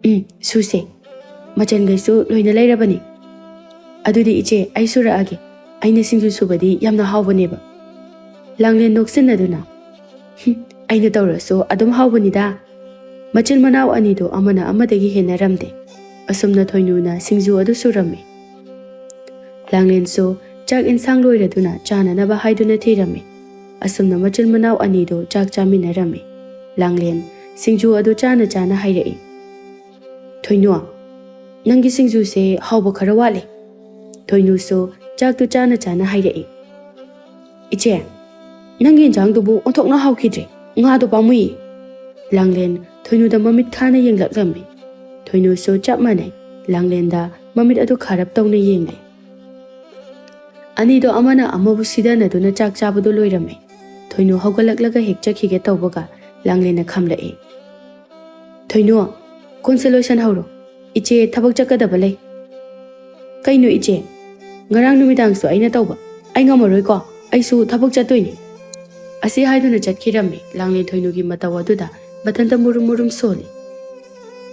"ꯎꯝ, ꯁꯨꯁꯦ꯫ ꯃꯆꯟꯈꯩꯁꯨ ꯂꯣꯏꯅ ꯂꯩꯔꯕꯅꯤ꯫" "ꯑꯗꯨꯗꯤ ꯏꯆꯦ, ꯑꯩ ꯁꯨꯔꯛꯑꯒꯦ꯫ ꯑꯩꯅ ꯁꯤꯡꯖꯨ ꯁꯨꯕꯗꯤ ꯌꯥꯝꯅ ꯍꯥꯎꯕꯅꯦꯕ꯫" ꯂꯥꯡꯂꯦꯟ ꯅꯣꯛꯁꯤꯟꯅꯗꯨꯅ, "ꯍꯨꯝ, "ꯑꯩꯅ ꯇꯧꯔꯁꯨ ꯑꯗꯨꯝ ꯍꯥꯎꯕꯅꯤꯗ"꯫ ꯃꯆꯤꯟ ꯃꯅꯥꯎ ꯑꯅꯤꯗꯣ ꯑꯃꯅ ꯑꯃꯗꯒꯤ ꯍꯦꯟꯅꯔꯝꯗꯦ꯫ ꯑꯁꯨꯝꯅ ꯊꯣꯏꯅꯨꯅ ꯁꯤꯡꯖꯨ ꯑꯗꯨ ꯁꯨꯔꯝꯃꯤ꯫ ꯂꯥꯡꯂꯦꯟꯁꯨ ꯆꯥꯛ ꯏꯟꯁꯥꯡ ꯂꯣꯏꯔꯗꯨꯅ ꯆꯥꯅꯅꯕ ꯍꯥꯏꯗꯨꯅ ꯊꯤꯔꯝꯃꯤ꯫ ꯑꯁꯨꯝꯅ ꯃꯆꯤꯟ ꯃꯅꯥꯎ ꯑꯅꯤꯗꯣ ꯆꯥꯛ ꯆꯥꯃꯤꯟꯅꯔꯝꯃꯤ꯫ ꯂꯥꯡꯂꯦꯟ ꯁꯤꯡꯖꯨ ꯑꯗꯨ ꯆꯥꯅ ꯆꯥꯅ ꯍꯥꯏꯔꯛꯏ, "ꯊꯣꯏꯅꯨ, ꯅꯪꯒꯤ ꯁꯤꯡꯖꯨꯁꯦ ꯍꯥꯎꯕ ꯈꯔ ꯋꯥꯠꯂꯤ"꯫ ꯊꯣꯏꯅꯨꯁꯨ ꯆꯥꯛꯇꯨ ꯆꯥꯅ ꯆꯥꯅ ꯍꯥꯏꯔꯛꯏ, "ꯏꯆꯦ, ꯅꯪꯒꯤ ꯏꯟꯖꯥꯡꯗꯨꯕꯨ ꯑꯣꯟꯊꯣꯛꯅ ꯍꯥꯎꯈꯤꯗ꯭ꯔꯦ, ꯉꯥꯗꯣ ꯄꯥꯝꯃꯨꯏ"꯫ ꯂꯥꯡꯂꯦꯟ ꯊꯣꯏꯅꯨꯗ ꯃꯃꯤꯠ ꯈꯥꯅ ꯌꯦꯡꯂꯛꯂꯝꯃꯤ꯫ ꯊꯣꯏꯅꯨꯁꯨ ꯆꯞ ꯃꯥꯟꯅꯩ, ꯂꯥꯡꯂꯦꯟꯗ ꯃꯃꯤꯠ ꯑꯗꯨ ꯈꯥꯔꯞ ꯇꯧꯅ ꯌꯦꯡꯂꯦ꯫ ꯑꯅꯤꯗꯣ ꯑꯃꯅ ꯑꯃꯕꯨ ꯁꯤꯗꯅꯗꯨꯅ ꯆꯥꯛ ꯆꯥꯕꯗꯨ ꯂꯣꯏꯔꯝꯃꯦ꯫ ꯊꯣꯏꯅꯨ ꯍꯧꯒꯠꯂꯛꯂꯒ ꯍꯦꯛ ꯆꯠꯈꯤꯒꯦ ꯇꯧꯕꯒ ꯂꯥꯡꯂꯦꯟꯅ ꯈꯥꯝꯂꯛꯏ, "ꯊꯣꯏꯅꯨ, ꯀꯣꯟꯁꯦ ꯂꯣꯏꯁꯟꯍꯧꯔꯣ, ꯏꯆꯦ ꯊꯕꯛ ꯆꯠꯀꯗꯕ ꯂꯩ"꯫ "ꯀꯩꯅꯣ ꯏꯆꯦ? ꯉꯔꯥꯡ ꯅꯨꯃꯤꯗꯥꯡꯁꯨ ꯑꯩꯅ ꯇꯧꯕ꯫ ꯑꯩ ꯉꯝꯃꯔꯣꯏꯀꯣ, ꯑꯩꯁꯨ ꯊꯕꯛ ꯆꯠꯇꯣꯏꯅꯤ"꯫ ꯑꯁꯤ ꯍꯥꯏꯗꯨꯅ ꯆꯠꯈꯤꯔꯝꯃꯤ꯫ ꯂꯥꯡꯂꯦꯟ ꯊꯣꯏꯅꯨꯒꯤ ꯃꯇꯧ ꯑꯗꯨꯗ ꯃꯊꯟꯇ ꯃꯨꯔꯨꯝ ꯃꯨꯔꯨꯝ ꯁꯣꯜꯂꯤ꯫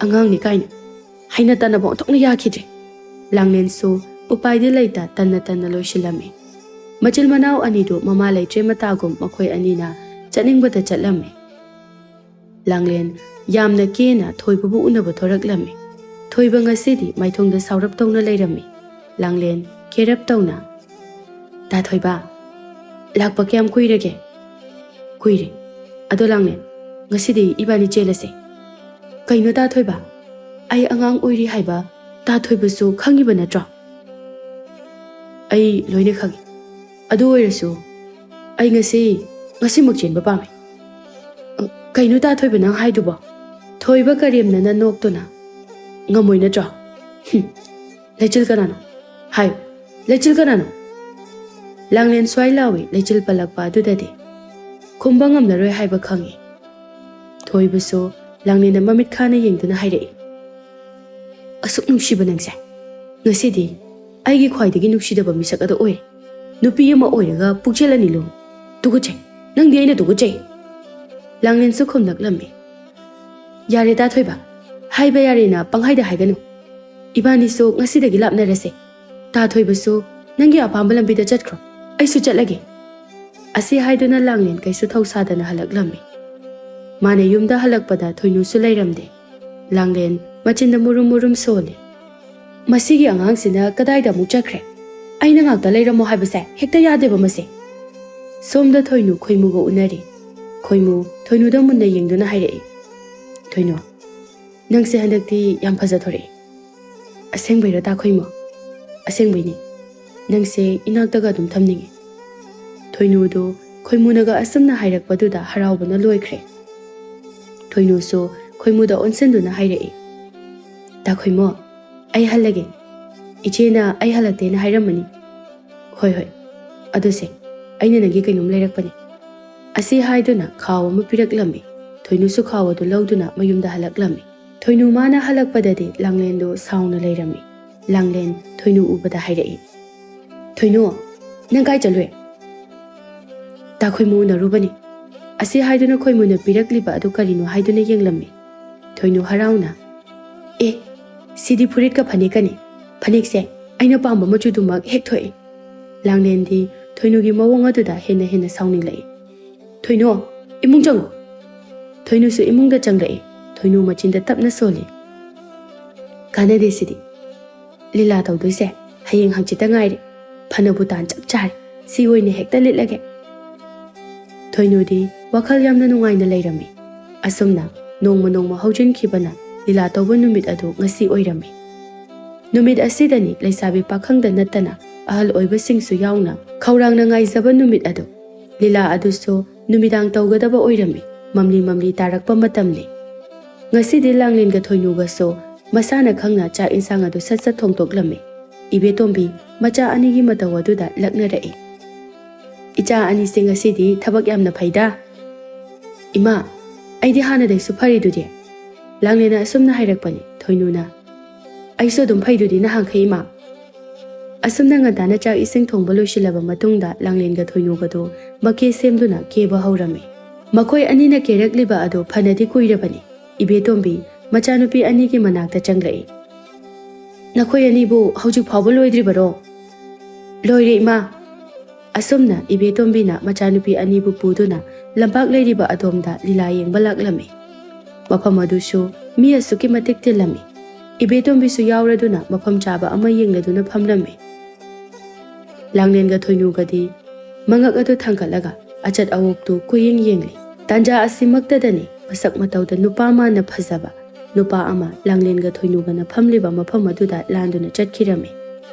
"ꯑꯉꯥꯡꯅꯤ ꯀꯥꯏꯅ, ꯍꯩꯅ ꯇꯟꯅꯕ ꯑꯣꯟꯊꯣꯛꯅ ꯌꯥꯈꯤꯗ꯭ꯔꯦ"꯫ ꯂꯥꯡꯂꯦꯟꯁꯨ ꯎꯄꯥꯏꯗꯤ ꯂꯩꯇ ꯇꯟꯅ ꯇꯟꯅ ꯂꯣꯏꯁꯤꯜꯂꯝꯃꯤ꯫ ꯃꯆꯤꯟ ꯃꯅꯥꯎ ꯑꯅꯤꯗꯨ ꯃꯃꯥ ꯂꯩꯇ꯭ꯔꯦ ꯃꯇꯥꯒꯨꯝ ꯃꯈꯣꯏ ꯑꯅꯤꯅ ꯆꯠꯅꯤꯡꯕꯗ ꯆꯠꯂꯝꯃꯤ꯫ ꯂꯥꯡꯂꯦꯟ ꯌꯥꯝꯅ ꯀꯦꯅ ꯊꯣꯏꯕꯕꯨ ꯎꯅꯕ ꯊꯣꯔꯛꯂꯝꯃꯤ꯫ ꯊꯣꯏꯕ ꯉꯁꯤꯗꯤ ꯃꯥꯏꯊꯣꯡꯗ ꯁꯥꯎꯔꯞ ꯇꯧꯅ ꯂꯩꯔꯝꯃꯤ꯫ ꯂꯥꯡꯂꯦꯟ ꯀꯦꯔꯞ ꯇꯧꯅ, "ꯇꯥ ꯊꯣꯏꯕ, ꯂꯥꯛꯄ ꯀꯌꯥꯝ ꯀꯨꯏꯔꯒꯦ?" "ꯀꯨꯏꯔꯦ꯫ ꯑꯗꯣ ꯂꯥꯡꯂꯦꯟ, ꯉꯁꯤꯗꯤ ꯏꯕꯥꯅꯤ ꯆꯦꯜꯂꯁꯦ"꯫ "ꯀꯩꯅꯣ ꯇꯥ ꯊꯣꯏꯕ? ꯑꯩ ꯑꯉꯥꯡ ꯑꯣꯏꯔꯤ ꯍꯥꯏꯕ ꯇꯥ ꯊꯣꯏꯕꯁꯨ ꯈꯪꯉꯤꯕ ꯅꯠꯇ꯭ꯔꯣ?" "ꯑꯩ ꯂꯣꯏꯅ ꯈꯪꯉꯤ꯫ ꯑꯗꯨ ꯑꯣꯏꯔꯁꯨ ꯑꯩ ꯉꯁꯤ, ꯉꯁꯤꯃꯛ ꯆꯦꯟꯕ ꯄꯥꯝꯃꯤ"꯫ "ꯑ, ꯀꯩꯅꯣ ꯇꯥ ꯊꯣꯏꯕ ꯅꯪ ꯍꯥꯏꯗꯨꯕꯣ?" ꯊꯣꯏꯕ ꯀꯔꯦꯝꯅꯅ ꯅꯣꯛꯇꯨꯅ, "ꯉꯝꯃꯣꯏ ꯅꯠꯇ꯭ꯔꯣ? ꯍꯨꯝ, ꯂꯩꯆꯤꯜ ꯀꯅꯥꯅꯣ? ꯍꯥꯏꯌꯨ, ꯂꯩꯆꯤꯜ ꯀꯅꯥꯅꯣ?" ꯂꯥꯡꯂꯦꯟ ꯁ꯭ꯋꯥꯏ ꯂꯥꯎꯏ, ꯂꯩꯆꯤꯜ ꯄꯜꯂꯛꯄ ꯑꯗꯨꯗꯗꯤ ꯈꯨꯝꯕ ꯉꯝꯂꯔꯣꯏ ꯍꯥꯏꯕ ꯈꯪꯏ꯫ ꯊꯣꯏꯕꯁꯨ ꯂꯥꯡꯂꯦꯟꯗ ꯃꯃꯤꯠ ꯈꯥꯅ ꯌꯦꯡꯗꯨꯅ ꯍꯥꯏꯔꯛꯏ, "ꯑꯁꯨꯛ ꯅꯨꯡꯁꯤꯕ ꯅꯪꯁꯦ, ꯉꯁꯤꯗꯤ ꯑꯩꯒꯤ ꯈ꯭ꯋꯥꯏꯗꯒꯤ ꯅꯨꯡꯁꯤꯗꯕ ꯃꯤꯁꯛ ꯑꯗꯨ ꯑꯣꯏꯔꯦ꯫ ꯅꯨꯄꯤ ꯑꯃ ꯑꯣꯏꯔꯒ ꯄꯨꯛꯆꯦꯜ ꯑꯅꯤ ꯂꯣꯝ꯫ ꯇꯨꯀꯠꯆꯩ, ꯅꯪꯗꯤ ꯑꯩꯅ ꯇꯨꯀꯠꯆꯩ"꯫ ꯂꯥꯡꯂꯦꯟꯁꯨ ꯈꯨꯝꯂꯛꯂꯝꯃꯤ, "ꯌꯥꯔꯦ ꯇꯥ ꯊꯣꯏꯕ, ꯍꯥꯏꯕ ꯌꯥꯔꯦꯅ ꯄꯪꯍꯥꯏꯗ ꯍꯥꯏꯒꯅꯨ꯫ ꯏꯕꯥꯅꯤꯁꯨ ꯉꯁꯤꯗꯒꯤ ꯂꯥꯞꯅꯔꯁꯦ꯫ ꯇꯥ ꯊꯣꯏꯕꯁꯨ ꯅꯪꯒꯤ ꯑꯄꯥꯝꯕ ꯂꯝꯕꯤꯗ ꯆꯠꯈ꯭ꯔꯣ, ꯑꯩꯁꯨ ꯆꯠꯂꯒꯦ"꯫ ꯑꯁꯤ ꯍꯥꯏꯗꯨꯅ ꯂꯥꯡꯂꯦꯟ ꯀꯩꯁꯨ ꯊꯧꯁꯥꯗꯅ ꯍꯜꯂꯛꯂꯝꯃꯤ꯫ ꯃꯥꯅ ꯌꯨꯝꯗ ꯍꯜꯂꯛꯄꯗ ꯊꯣꯏꯅꯨꯁꯨ ꯂꯩꯔꯝꯗꯦ꯫ ꯂꯥꯡꯂꯦꯟ ꯃꯆꯤꯟꯗ ꯃꯨꯔꯨꯝ ꯃꯨꯔꯨꯝ ꯁꯣꯜꯂꯤ꯫ "ꯃꯁꯤꯒꯤ ꯑꯉꯥꯡꯁꯤꯅ ꯀꯗꯥꯏꯗ ꯑꯃꯨꯛ ꯆꯠꯈ꯭ꯔꯦ? ꯑꯩꯅ ꯉꯥꯛꯇ ꯂꯩꯔꯝꯃꯣ ꯍꯥꯏꯕꯁꯦ ꯍꯦꯛꯇ ꯌꯥꯗꯦꯕ ꯃꯁꯦ꯫" ꯁꯣꯝꯗ ꯊꯣꯏꯅꯨ ꯈꯣꯏꯃꯨꯒ ꯎꯅꯔꯤ꯫ ꯈꯣꯏꯃꯨ ꯊꯣꯏꯅꯨꯗ ꯃꯨꯟꯅ ꯌꯦꯡꯗꯨꯅ ꯍꯥꯏꯔꯛꯏ, "ꯊꯣꯏꯅꯨ, ꯅꯪꯁꯦ ꯍꯟꯗꯛꯇꯤ ꯌꯥꯝ ꯐꯖꯊꯣꯔꯛꯏ꯫ ꯑꯁꯦꯡꯕꯩꯔꯣ ꯇꯥ ꯈꯣꯏꯃꯨ?" "ꯑꯁꯦꯡꯕꯩꯅꯤ꯫ ꯅꯪꯁꯦ ꯏꯅꯥꯛꯇꯒ ꯑꯗꯨꯝ ꯊꯝꯅꯤꯡꯉꯤ꯫" ꯊꯣꯏꯅꯨꯗꯨ ꯈꯣꯏꯃꯨꯅꯒ ꯑꯁꯨꯝꯅ ꯍꯥꯏꯔꯛꯄꯗꯨꯗ ꯍꯔꯥꯎꯕꯅ ꯂꯣꯏꯈ꯭ꯔꯦ꯫ ꯊꯣꯏꯅꯨꯁꯨ ꯈꯣꯏꯃꯨꯗ ꯑꯣꯟꯁꯤꯟꯗꯨꯅ ꯍꯥꯏꯔꯛꯏ, "ꯇꯥ ꯈꯣꯏꯃꯨ, ꯑꯩ ꯍꯜꯂꯒꯦ꯫ ꯏꯆꯦꯅ ꯑꯩ ꯍꯜꯂꯛꯇꯦꯅ ꯍꯥꯏꯔꯝꯃꯅꯤ꯫" "ꯍꯣꯏ, ꯍꯣꯏ꯫ ꯑꯗꯨꯁꯦ, ꯑꯩꯅ ꯅꯪꯒꯤ ꯀꯩꯅꯣꯝ ꯂꯩꯔꯛꯄꯅꯦ꯫" ꯑꯁꯤ ꯍꯥꯏꯗꯨꯅ ꯈꯥꯎ ꯑꯃ ꯄꯤꯔꯛꯂꯝꯃꯤ꯫ ꯊꯣꯏꯅꯨꯁꯨ ꯈꯥꯎ ꯑꯗꯨ ꯂꯧꯗꯨꯅ ꯃꯌꯨꯝꯗ ꯍꯜꯂꯛꯂꯝꯃꯤ꯫ ꯊꯣꯏꯅꯨ ꯃꯥꯅ ꯍꯜꯂꯛꯄꯗꯗꯤ ꯂꯥꯡꯂꯦꯟꯗꯨ ꯁꯥꯎꯅ ꯂꯩꯔꯝꯃꯤ꯫ ꯂꯥꯡꯂꯦꯟ ꯊꯣꯏꯅꯨ ꯎꯕꯗ ꯍꯥꯏꯔꯛꯏ, "ꯊꯣꯏꯅꯨ, ꯅꯪ ꯀꯥꯏ ꯆꯠꯂꯨꯏ?" "ꯇꯥ ꯈꯣꯏꯃꯨ ꯎꯅꯔꯨꯕꯅꯤ꯫" ꯑꯁꯤ ꯍꯥꯏꯗꯨꯅ ꯈꯣꯏꯃꯨꯅ ꯄꯤꯔꯛꯂꯤꯕ ꯑꯗꯨ ꯀꯔꯤꯅꯣ ꯍꯥꯏꯗꯨꯅ ꯌꯦꯡꯂꯝꯃꯤ꯫ ꯊꯣꯏꯅꯨ ꯍꯔꯥꯎꯅ, "ꯑꯦ, ꯁꯤꯗꯤ ꯐꯨꯔꯤꯠꯀ ꯐꯅꯦꯛꯀꯅꯤ꯫ ꯐꯅꯦꯛꯁꯦ ꯑꯩꯅ ꯄꯥꯝꯕ ꯃꯆꯨꯗꯨꯃꯛ ꯍꯦꯛ ꯊꯣꯛꯑꯦ꯫" ꯂꯥꯡꯂꯦꯟꯗꯤ ꯊꯣꯏꯅꯨꯒꯤ ꯃꯑꯣꯡ ꯑꯗꯨꯗ ꯍꯦꯟꯅ ꯍꯦꯟꯅ ꯁꯥꯎꯅꯤꯡꯂꯛꯏ꯫ "ꯊꯣꯏꯅꯨ, ꯏꯃꯨꯡ ꯆꯪꯉꯨ!" ꯊꯣꯏꯅꯨꯁꯨ ꯏꯃꯨꯡꯗ ꯆꯪꯂꯛꯏ꯫ ꯊꯣꯏꯅꯨ ꯃꯆꯤꯟꯗ ꯇꯞꯅ ꯁꯣꯜꯂꯤ꯫ "ꯀꯥꯟꯅꯗꯦ ꯁꯤꯗꯤ꯫ ꯂꯤꯂꯥ ꯇꯧꯗꯣꯏꯁꯦ ꯍꯌꯦꯡ ꯍꯪꯆꯤꯠꯇ ꯉꯥꯏꯔꯦ꯫ ꯐꯅꯕꯨ ꯇꯥꯟ ꯆꯞ ꯆꯥꯔꯦ꯫ ꯁꯤ ꯑꯣꯏꯅ ꯍꯦꯛꯇ ꯂꯤꯠꯂꯒꯦ꯫" ꯊꯣꯏꯅꯨꯗꯤ ꯋꯥꯈꯜ ꯌꯥꯝꯅ ꯅꯨꯡꯉꯥꯏꯅ ꯂꯩꯔꯝꯃꯤ꯫ ꯑꯁꯨꯝꯅ ꯅꯣꯡꯃ ꯅꯣꯡꯃ ꯍꯧꯖꯤꯟꯈꯤꯕꯅ ꯂꯤꯂꯥ ꯇꯧꯕ ꯅꯨꯃꯤꯠ ꯑꯗꯨ ꯉꯁꯤ ꯑꯣꯏꯔꯝꯃꯤ꯫ ꯅꯨꯃꯤꯠ ꯑꯁꯤꯗꯅꯤ ꯂꯩꯁꯥꯕꯤ ꯄꯥꯈꯪꯗ ꯅꯠꯇꯅ ꯑꯍꯜ ꯑꯣꯏꯕꯁꯤꯡꯁꯨ ꯌꯥꯎꯅ ꯈꯧꯔꯥꯡꯅ ꯉꯥꯏꯖꯕ ꯅꯨꯃꯤꯠ ꯑꯗꯨ꯫ ꯂꯤꯂꯥ ꯑꯗꯨꯁꯨ ꯅꯨꯃꯤꯗꯥꯡ ꯇꯧꯒꯗꯕ ꯑꯣꯏꯔꯝꯃꯤ꯫ ꯃꯝꯂꯤ ꯃꯝꯂꯤ ꯇꯥꯔꯛꯄ ꯃꯇꯝꯅꯤ꯫ ꯉꯁꯤꯗꯤ ꯂꯥꯡꯂꯦꯟꯒ ꯊꯣꯏꯅꯨꯒꯁꯨ ꯃꯁꯥꯅ ꯈꯪꯅ ꯆꯥꯛ ꯏꯟꯁꯥꯡ ꯑꯗꯨ ꯁꯠ ꯁꯠ ꯊꯣꯡꯗꯣꯛꯂꯝꯃꯤ꯫ ꯏꯕꯦꯇꯣꯝꯕꯤ ꯃꯆꯥ ꯑꯅꯤꯒꯤ ꯃꯇꯧ ꯑꯗꯨꯗ ꯂꯛꯅꯔꯛꯏ꯫ "ꯏꯆꯥ ꯑꯅꯤꯁꯦ ꯉꯁꯤꯗꯤ ꯊꯕꯛ ꯌꯥꯝꯅ ꯐꯩꯗ꯫" "ꯏꯃꯥ, ꯑꯩꯗꯤ ꯍꯥꯟꯅꯗꯩꯁꯨ ꯐꯔꯤꯗꯨꯗꯤ꯫" ꯂꯥꯡꯂꯦꯟꯅ ꯑꯁꯨꯝꯅ ꯍꯥꯏꯔꯛꯄꯅꯤ꯫ ꯊꯣꯏꯅꯨꯅ, "ꯑꯩꯁꯨ ꯑꯗꯨꯝ ꯐꯩꯗꯨꯗꯤ ꯅꯍꯥꯟꯈꯩ, ꯏꯃꯥ꯫" ꯑꯁꯨꯝꯅ ꯉꯟꯇꯥꯅ ꯆꯥꯛ ꯏꯁꯤꯡ ꯊꯣꯡꯕ ꯂꯣꯏꯁꯤꯜꯂꯕ ꯃꯇꯨꯡꯗ ꯂꯥꯡꯂꯦꯟꯒ ꯊꯣꯏꯅꯨꯒꯗꯨ ꯃꯀꯦ ꯁꯦꯝꯗꯨꯅ ꯀꯦꯕ ꯍꯧꯔꯝꯃꯤ꯫ ꯃꯈꯣꯏ ꯑꯅꯤꯅ ꯀꯦꯔꯛꯂꯤꯕ ꯑꯗꯨ ꯐꯅꯗꯤ ꯀꯨꯏꯔꯕꯅꯤ꯫ ꯏꯕꯦꯇꯣꯝꯕꯤ ꯃꯆꯥꯅꯨꯄꯤ ꯑꯅꯤꯒꯤ ꯃꯅꯥꯛꯇ ꯆꯪꯂꯛꯏ꯫ "ꯅꯈꯣꯏ ꯑꯅꯤꯕꯨ ꯍꯧꯖꯤꯛ ꯐꯥꯎꯕ ꯂꯣꯏꯗ꯭ꯔꯤꯕꯔꯣ?" "ꯂꯣꯏꯔꯦ, ꯏꯃꯥ꯫" ꯑꯁꯨꯝꯅ ꯏꯕꯦꯇꯣꯝꯕꯤꯅ ꯃꯆꯥꯅꯨꯄꯤ ꯑꯅꯤꯕꯨ ꯄꯨꯗꯨꯅ ꯂꯝꯄꯥꯛ ꯂꯩꯔꯤꯕ ꯑꯗꯣꯝꯗ ꯂꯤꯂꯥ ꯌꯦꯡꯕ ꯂꯥꯛꯂꯝꯃꯤ꯫ ꯃꯐꯝ ꯑꯗꯨꯁꯨ ꯃꯤ ꯑꯁꯨꯛꯀꯤ ꯃꯇꯤꯛ ꯇꯤꯜꯂꯝꯃꯤ꯫ ꯏꯕꯦꯇꯣꯝꯕꯤꯁꯨ ꯌꯥꯎꯔꯗꯨꯅ ꯃꯐꯝ ꯆꯥꯕ ꯑꯃ ꯌꯦꯡꯂꯗꯨꯅ ꯐꯝꯂꯝꯃꯤ꯫ ꯂꯥꯡꯂꯦꯟꯒ ꯊꯣꯏꯅꯨꯒꯗꯤ ꯃꯉꯛ ꯑꯗꯨ ꯊꯥꯡꯒꯠꯂꯒ ꯑꯆꯠ ꯑꯋꯣꯛꯇꯨ ꯀꯣꯏꯌꯦꯡ ꯌꯦꯡꯂꯤ꯫ ꯇꯥꯟꯖꯥ ꯑꯁꯤꯃꯛꯇꯗꯅꯤ ꯃꯁꯛ ꯃꯇꯧꯗ ꯅꯨꯄꯥ ꯃꯥꯟꯅ ꯐꯖꯕ ꯅꯨꯄꯥ ꯑꯃ ꯂꯥꯡꯂꯦꯟꯒ ꯊꯣꯏꯅꯨꯒꯅ ꯐꯝꯂꯤꯕ ꯃꯐꯝ ꯑꯗꯨꯗ ꯂꯥꯟꯗꯨꯅ ꯆꯠꯈꯤꯔꯝꯃꯤ꯫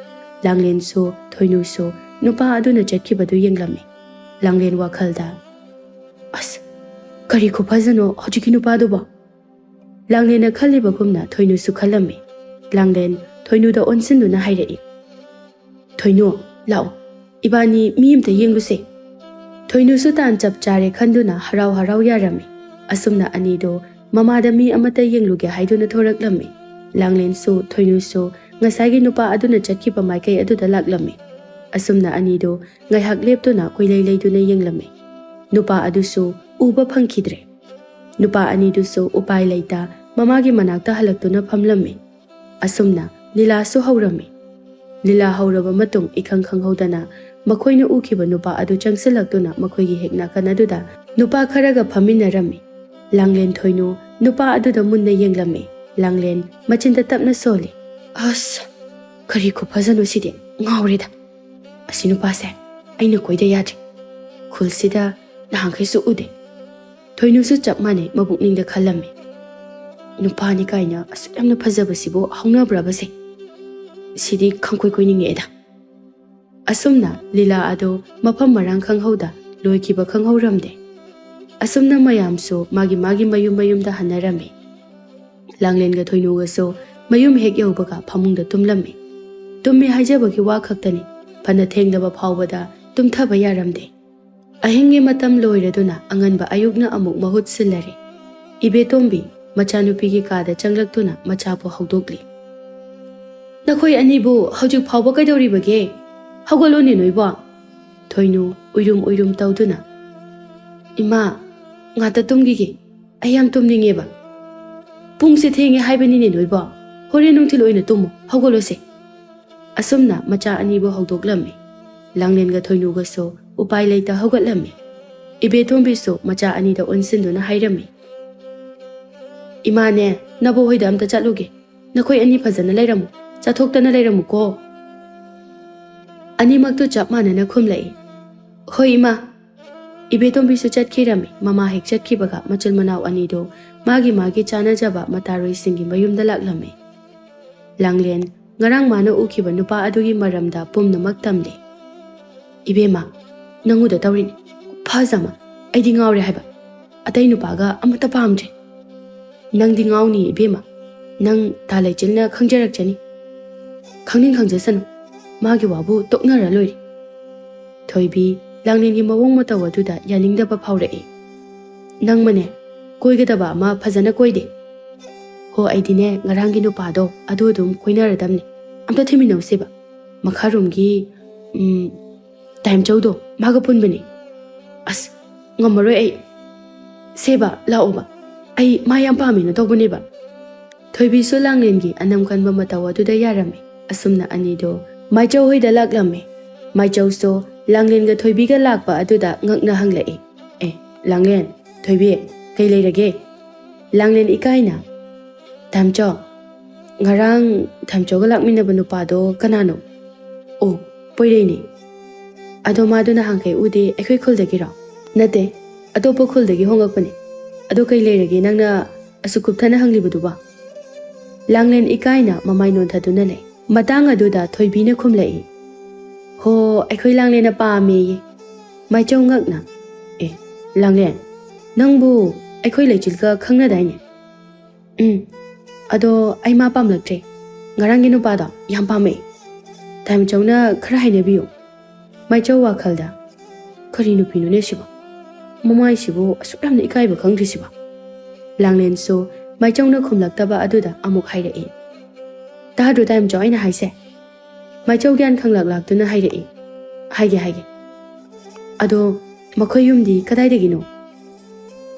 ꯂꯥꯡꯂꯦꯟꯁꯨ ꯊꯣꯏꯅꯨꯁꯨ ꯅꯨꯄꯥ ꯑꯗꯨꯅ ꯆꯠꯈꯤꯕꯗꯨ ꯌꯦꯡꯂꯝꯃꯤ꯫ ꯂꯥꯡꯂꯦꯟ ꯋꯥꯈꯜꯗ, "ꯑꯁ, ꯀꯔꯤ ꯈꯨꯐꯖꯅꯣ ꯍꯧꯖꯤꯛꯀꯤ ꯅꯨꯄꯥꯗꯨꯕꯣ?" ꯂꯥꯡꯂꯦꯟꯅ ꯈꯜꯂꯤꯕꯒꯨꯝꯅ ꯊꯣꯏꯅꯨꯁꯨ ꯈꯜꯂꯝꯃꯤ꯫ ꯂꯥꯡꯂꯦꯟ ꯊꯣꯏꯅꯨꯗ ꯑꯣꯟꯁꯤꯟꯗꯨꯅ ꯍꯥꯏꯔꯛꯏ, "ꯊꯣꯏꯅꯨ, ꯂꯥꯛꯑꯣ, ꯏꯕꯥꯅꯤ ꯃꯤ ꯑꯃꯇ ꯌꯦꯡꯂꯨꯁꯦ꯫" ꯊꯣꯏꯅꯨꯁꯨ ꯇꯥꯟ ꯆꯞ ꯆꯥꯔꯦ ꯈꯟꯗꯨꯅ ꯍꯔꯥꯎ ꯍꯔꯥꯎ ꯌꯥꯔꯝꯃꯤ꯫ ꯑꯁꯨꯝꯅ ꯑꯅꯤꯗꯣ ꯃꯃꯥꯗ ꯃꯤ ꯑꯃꯇ ꯌꯦꯡꯂꯨꯒꯦ ꯍꯥꯏꯗꯨꯅ ꯊꯣꯔꯛꯂꯝꯃꯤ꯫ ꯂꯥꯡꯂꯦꯟꯁꯨ ꯊꯣꯏꯅꯨꯁꯨ ꯉꯁꯥꯏꯒꯤ ꯅꯨꯄꯥ ꯑꯗꯨꯅ ꯆꯠꯈꯤꯕ ꯃꯥꯏꯀꯩ ꯑꯗꯨꯗ ꯂꯥꯛꯂꯝꯃꯤ꯫ ꯑꯁꯨꯝꯅ ꯑꯅꯤꯗꯣ ꯉꯥꯏꯍꯥꯛ ꯂꯦꯞꯇꯨꯅ ꯀꯣꯏꯂꯩ ꯂꯩꯗꯨꯅ ꯌꯦꯡꯂꯝꯃꯤ꯫ ꯅꯨꯄꯥ ꯑꯗꯨꯁꯨ ꯎꯕ ꯐꯪꯈꯤꯗ꯭ꯔꯦ꯫ ꯅꯨꯄꯥ ꯑꯅꯤꯗꯨꯁꯨ ꯎꯄꯥꯏ ꯂꯩꯇ ꯃꯃꯥꯒꯤ ꯃꯅꯥꯛꯇ ꯍꯜꯂꯛꯇꯨꯅ ꯐꯝꯂꯝꯃꯤ꯫ ꯑꯁꯨꯝꯅ ꯂꯤꯂꯥꯁꯨ ꯍꯧꯔꯝꯃꯤ꯫ ꯂꯤꯂꯥ ꯍꯧꯔꯕ ꯃꯇꯨꯡ ꯏꯈꯪ ꯈꯪꯍꯧꯗꯅ ꯃꯈꯣꯏꯅ ꯎꯈꯤꯕ ꯅꯨꯄꯥ ꯑꯗꯨ ꯆꯪꯁꯤꯜꯂꯛꯇꯨꯅ ꯃꯈꯣꯏꯒꯤ ꯍꯦꯛ ꯅꯥꯀꯟ ꯑꯗꯨꯗ ꯅꯨꯄꯥ ꯈꯔꯒ ꯐꯝꯃꯤꯟꯅꯔꯝꯃꯤ꯫ ꯂꯥꯡꯂꯦꯟ ꯊꯣꯏꯅꯨ ꯅꯨꯄꯥ ꯑꯗꯨꯗ ꯃꯨꯟꯅ ꯌꯦꯡꯂꯝꯃꯤ꯫ ꯂꯥꯡꯂꯦꯟ ꯃꯆꯤꯟꯗ ꯇꯞꯅ ꯁꯣꯜꯂꯤ, "ꯑꯁ, ꯀꯔꯤ ꯈꯨꯐꯖꯅꯣ ꯁꯤꯗꯤ, ꯉꯥꯎꯔꯦꯗ꯫ ꯑꯁꯤ ꯅꯨꯄꯥꯁꯦ ꯑꯩꯅ ꯀꯣꯏꯗ ꯌꯥꯗ꯭ꯔꯦ꯫ ꯈꯨꯜꯁꯤꯗ ꯅꯍꯥꯟꯈꯩꯁꯨ ꯎꯗꯦ꯫" ꯊꯣꯏꯅꯨꯁꯨ ꯆꯞ ꯃꯥꯟꯅꯩ ꯃꯕꯨꯛꯅꯤꯡꯗ ꯈꯜꯂꯝꯃꯤ, "ꯅꯨꯄꯥꯅꯤ ꯀꯥꯏꯅ ꯑꯁꯨꯛ ꯌꯥꯝꯅ ꯐꯖꯕꯁꯤꯕꯨ ꯍꯧꯅꯕ꯭ꯔꯕꯁꯦ? ꯁꯤꯗꯤ ꯈꯪꯀꯣꯏ ꯀꯣꯏꯅꯤꯡꯉꯛꯑꯦꯗ꯫" ꯑꯁꯨꯝꯅ ꯂꯤꯂꯥ ꯑꯗꯨ ꯃꯐꯝ ꯃꯔꯥꯡ ꯈꯪꯍꯧꯗ ꯂꯣꯏꯈꯤꯕ ꯈꯪꯍꯧꯔꯝꯗꯦ꯫ ꯑꯁꯨꯝꯅ ꯃꯌꯥꯝꯁꯨ ꯃꯥꯒꯤ ꯃꯥꯒꯤ ꯃꯌꯨꯝ ꯃꯌꯨꯝꯗ ꯍꯟꯅꯔꯝꯃꯤ꯫ ꯂꯥꯡꯂꯦꯟꯒ ꯊꯣꯏꯅꯨꯒꯁꯨ ꯃꯌꯨꯝ ꯍꯦꯛ ꯌꯧꯕꯒ ꯐꯃꯨꯡꯗ ꯇꯨꯝꯂꯝꯃꯤ꯫ ꯇꯨꯝꯃꯤ ꯍꯥꯏꯖꯕꯒꯤ ꯋꯥ ꯈꯛꯇꯅꯤ, ꯐꯅ ꯊꯦꯡꯂꯕ ꯐꯥꯎꯕꯗ ꯇꯨꯝꯊꯕ ꯌꯥꯔꯝꯗꯦ꯫ ꯑꯍꯤꯡꯒꯤ ꯃꯇꯝ ꯂꯣꯏꯔꯗꯨꯅ ꯑꯉꯟꯕ ꯑꯌꯨꯛꯅ ꯑꯃꯨꯛ ꯃꯍꯨꯠ ꯁꯤꯜꯂꯔꯦ꯫ ꯏꯕꯦꯇꯣꯝꯕꯤ ꯃꯆꯥꯅꯨꯄꯤꯒꯤ ꯀꯥꯗ ꯆꯪꯂꯛꯇꯨꯅ ꯃꯆꯥꯕꯨ ꯍꯧꯗꯣꯛꯂꯤ꯫ "ꯅꯈꯣꯏ ꯑꯅꯤꯕꯨ ꯍꯧꯖꯤꯛ ꯐꯥꯎꯕ ꯀꯩꯗꯧꯔꯤꯕꯒꯦ? ꯍꯧꯒꯠꯂꯣꯅꯦ ꯅꯣꯏꯕꯣ꯫" ꯊꯣꯏꯅꯨ ꯎꯏꯔꯨꯝ ꯎꯏꯔꯨꯝ ꯇꯧꯗꯨꯅ, "ꯏꯃꯥ, ꯉꯥꯛꯇ ꯇꯨꯝꯈꯤꯒꯦ꯫ ꯑꯩ ꯌꯥꯝ ꯇꯨꯝꯅꯤꯡꯉꯦꯕ꯫" "ꯄꯨꯡꯁꯦ ꯊꯦꯡꯉꯦ ꯍꯥꯏꯕꯅꯤꯅꯦ ꯅꯣꯏꯕꯣ꯫ ꯍꯣꯔꯦꯟ ꯅꯨꯡꯊꯤꯜ ꯑꯣꯏꯅ ꯇꯨꯝꯃꯣ, ꯍꯧꯒꯠꯂꯣꯁꯦ꯫" ꯑꯁꯨꯝꯅ ꯃꯆꯥ ꯑꯅꯤꯕꯨ ꯍꯧꯗꯣꯛꯂꯝꯃꯤ꯫ ꯂꯥꯡꯂꯦꯟꯒ ꯊꯣꯏꯅꯨꯒꯁꯨ ꯎꯄꯥꯏ ꯂꯩꯇ ꯍꯧꯒꯠꯂꯝꯃꯤ꯫ ꯏꯕꯦꯇꯣꯝꯕꯤꯁꯨ ꯃꯆꯥ ꯑꯅꯤꯗ ꯑꯣꯟꯁꯤꯟꯗꯨꯅ ꯍꯥꯏꯔꯝꯃꯤ, "ꯏꯃꯥꯅꯦ, ꯅꯕꯣꯛ ꯍꯣꯏꯗ ꯑꯝꯇ ꯆꯠꯂꯨꯒꯦ꯫ ꯅꯈꯣꯏ ꯑꯅꯤ ꯐꯖꯅ ꯂꯩꯔꯝꯃꯨ, ꯆꯠꯊꯣꯛꯇꯅ ꯂꯩꯔꯝꯃꯨꯀꯣ꯫" ꯑꯅꯤꯃꯛꯇꯨ ꯆꯞ ꯃꯥꯟꯅꯅ ꯈꯨꯝꯂꯛꯏ, "ꯍꯣꯏ ꯏꯃꯥ꯫" ꯏꯕꯦꯇꯣꯝꯕꯤꯁꯨ ꯆꯠꯈꯤꯔꯝꯃꯤ꯫ ꯃꯃꯥ ꯍꯦꯛ ꯆꯠꯈꯤꯕꯒ ꯃꯆꯤꯟ ꯃꯅꯥꯎ ꯑꯅꯤꯗꯨ ꯃꯥꯒꯤ ꯃꯥꯒꯤ ꯆꯥꯅꯖꯕ ꯃꯇꯥꯔꯣꯏꯁꯤꯡꯒꯤ ꯃꯌꯨꯝꯗ ꯂꯥꯛꯂꯝꯃꯤ꯫ ꯂꯥꯡꯂꯦꯟ ꯉꯔꯥꯡ ꯃꯥꯅ ꯎꯈꯤꯕ ꯅꯨꯄꯥ ꯑꯗꯨꯒꯤ ꯃꯔꯝꯗ ꯄꯨꯝꯅꯃꯛ ꯇꯝꯂꯦ꯫ "ꯏꯕꯦꯝꯃ, ꯅꯪ ꯎꯗ ꯇꯧꯔꯤꯅꯤ꯫ ꯈꯨꯐꯖ ꯑꯃ꯫ ꯑꯩꯗꯤ ꯉꯥꯎꯔꯦ ꯍꯥꯏꯕ꯫ ꯑꯇꯩ ꯅꯨꯄꯥꯒ ꯑꯃꯠꯇ ꯄꯥꯝꯗ꯭ꯔꯦ꯫" "ꯅꯪꯗꯤ ꯉꯥꯎꯅꯤ ꯏꯕꯦꯝꯃ꯫ ꯅꯪ ꯇꯥ ꯂꯩꯆꯤꯜꯅ ꯈꯪꯖꯔꯛꯆꯅꯤ꯫ ꯈꯪꯅꯤꯡ ꯈꯪꯖꯁꯅꯨ꯫ ꯃꯥꯒꯤ ꯋꯥꯕꯨ ꯇꯣꯛꯅꯔ ꯂꯣꯏꯔꯦ꯫" ꯊꯣꯏꯕꯤ ꯂꯥꯡꯂꯦꯟꯒꯤ ꯃꯑꯣꯡ ꯃꯇꯧ ꯑꯗꯨꯗ ꯌꯥꯅꯤꯡꯗꯕ ꯐꯥꯎꯔꯛꯏ꯫ "ꯅꯪꯃꯅꯦ, ꯀꯣꯏꯒꯗꯕ ꯑꯃ ꯐꯖꯅ ꯀꯣꯏꯗꯦ꯫" "ꯍꯣ, ꯑꯩꯗꯤꯅꯦ, ꯉꯔꯥꯡꯒꯤ ꯅꯨꯄꯥꯗꯣ ꯑꯗꯨ ꯑꯗꯨꯝ ꯀꯣꯏꯅꯔꯗꯝꯅꯦ꯫ ꯑꯝꯇ ꯊꯤꯃꯤꯟꯅꯧꯁꯦꯕ꯫ ꯃꯈꯥꯔꯣꯝꯒꯤ, ꯎꯝ, ꯇꯥꯏꯝꯆꯧꯗꯣ, ꯃꯥꯒ ꯄꯨꯟꯕꯅꯦ꯫" "ꯑꯁ, ꯉꯝꯃꯔꯣꯏ ꯑꯩ꯫ ꯁꯦꯕ, ꯂꯥꯛꯑꯣꯕ꯫ ꯑꯩ ꯃꯥ ꯌꯥꯝ ꯄꯥꯝꯃꯦꯅ ꯇꯧꯕꯅꯦꯕ꯫" ꯊꯣꯏꯕꯤꯁꯨ ꯂꯥꯡꯂꯦꯟꯒꯤ ꯑꯅꯝ ꯀꯟꯕ ꯃꯇꯧ ꯑꯗꯨꯗ ꯌꯥꯔꯝꯃꯤ꯫ ꯑꯁꯨꯝꯅ ꯑꯅꯤꯗꯣ ꯃꯥꯏꯆꯧ ꯍꯣꯏꯗ ꯂꯥꯛꯂꯝꯃꯤ꯫ ꯃꯥꯏꯆꯧꯁꯨ ꯂꯥꯡꯂꯦꯟꯒ ꯊꯣꯏꯕꯤꯒ ꯂꯥꯛꯄ ꯑꯗꯨꯗ ꯉꯛꯅ ꯍꯪꯂꯛꯏ, "ꯑꯦ, ꯂꯥꯡꯂꯦꯟ, ꯊꯣꯏꯕꯤ, ꯀꯩ ꯂꯩꯔꯒꯦ?" ꯂꯥꯡꯂꯦꯟ ꯏꯀꯥꯏꯅ, "ꯇꯥꯝꯆꯧ, ꯉꯔꯥꯡ ꯇꯥꯝꯆꯧꯒ ꯂꯥꯛꯃꯤꯟꯅꯕ ꯅꯨꯄꯥꯗꯣ ꯀꯅꯥꯅꯣ?" "ꯑꯣ, ꯄꯣꯏꯔꯩꯅꯦ꯫ ꯑꯗꯣ ꯃꯥꯗꯣ ꯅꯍꯥꯟꯈꯩ ꯎꯗꯦ, ꯑꯩꯈꯣꯏ ꯈꯨꯜꯗꯒꯤꯔꯣ?" "ꯅꯠꯇꯦ, ꯑꯇꯣꯞꯄ ꯈꯨꯜꯗꯒꯤ ꯍꯣꯡꯉꯛꯄꯅꯦ꯫ ꯑꯗꯣ ꯀꯩ ꯂꯩꯔꯒꯦ ꯅꯪꯅ ꯑꯁꯨꯛ ꯀꯨꯞꯊꯅ ꯍꯪꯂꯤꯕꯗꯨꯕꯣ?" ꯂꯥꯡꯂꯦꯟ ꯏꯀꯥꯏꯅ ꯃꯃꯥꯏ ꯅꯣꯟꯊꯗꯨꯅ ꯂꯩ꯫ ꯃꯇꯥꯡ ꯑꯗꯨꯗ ꯊꯣꯏꯕꯤꯅ ꯈꯨꯝꯂꯛꯏ, "ꯍꯣ, ꯑꯩꯈꯣꯏ ꯂꯥꯡꯂꯦꯟꯅ ꯄꯥꯝꯃꯦꯌꯦ꯫" ꯃꯥꯏꯆꯧ ꯉꯛꯅ, "ꯑꯦ, ꯂꯥꯡꯂꯦꯟ, ꯅꯪꯕꯨ ꯑꯩꯈꯣꯏ ꯂꯩꯆꯤꯜꯒ ꯈꯪꯅꯗꯥꯏꯅꯦ?" "ꯎꯝ, ꯑꯗꯣ ꯑꯩ ꯃꯥ ꯄꯥꯝꯂꯛꯇ꯭ꯔꯦ꯫ ꯉꯔꯥꯡꯒꯤ ꯅꯨꯄꯥꯗꯣ ꯌꯥꯝ ꯄꯥꯝꯃꯛꯑꯦ꯫ ꯇꯥꯏꯝꯆꯧꯅ ꯈꯔ ꯍꯥꯏꯅꯕꯤꯌꯨ꯫" ꯃꯥꯏꯆꯧ ꯋꯥꯈꯜꯗ, "ꯀꯔꯤ ꯅꯨꯄꯤꯅꯣꯅꯦ ꯁꯤꯕꯣ? ꯃꯃꯥꯏꯁꯤꯕꯨ ꯑꯁꯨꯛ ꯌꯥꯝꯅ ꯏꯀꯥꯏꯕ ꯈꯪꯗ꯭ꯔꯤꯁꯤꯕꯣ?" ꯂꯥꯡꯂꯦꯟꯁꯨ ꯃꯥꯏꯆꯧꯅ ꯈꯨꯝꯂꯛꯇꯕ ꯑꯗꯨꯗ ꯑꯃꯨꯛ ꯍꯥꯏꯔꯛꯏ, "ꯇꯥꯗ꯭ꯔꯣ ꯇꯥꯏꯝꯆꯧ ꯑꯩꯅ ꯍꯥꯏꯁꯦ?" ꯃꯥꯏꯆꯧ ꯒ꯭ꯌꯥꯟ ꯈꯪꯂꯥꯛ ꯂꯥꯛꯇꯨꯅ ꯍꯥꯏꯔꯛꯏ, "ꯍꯥꯏꯒꯦ, ꯍꯥꯏꯒꯦ꯫ ꯑꯗꯣ ꯃꯈꯣꯏ ꯌꯨꯝꯗꯤ ꯀꯗꯥꯏꯗꯒꯤꯅꯣ?"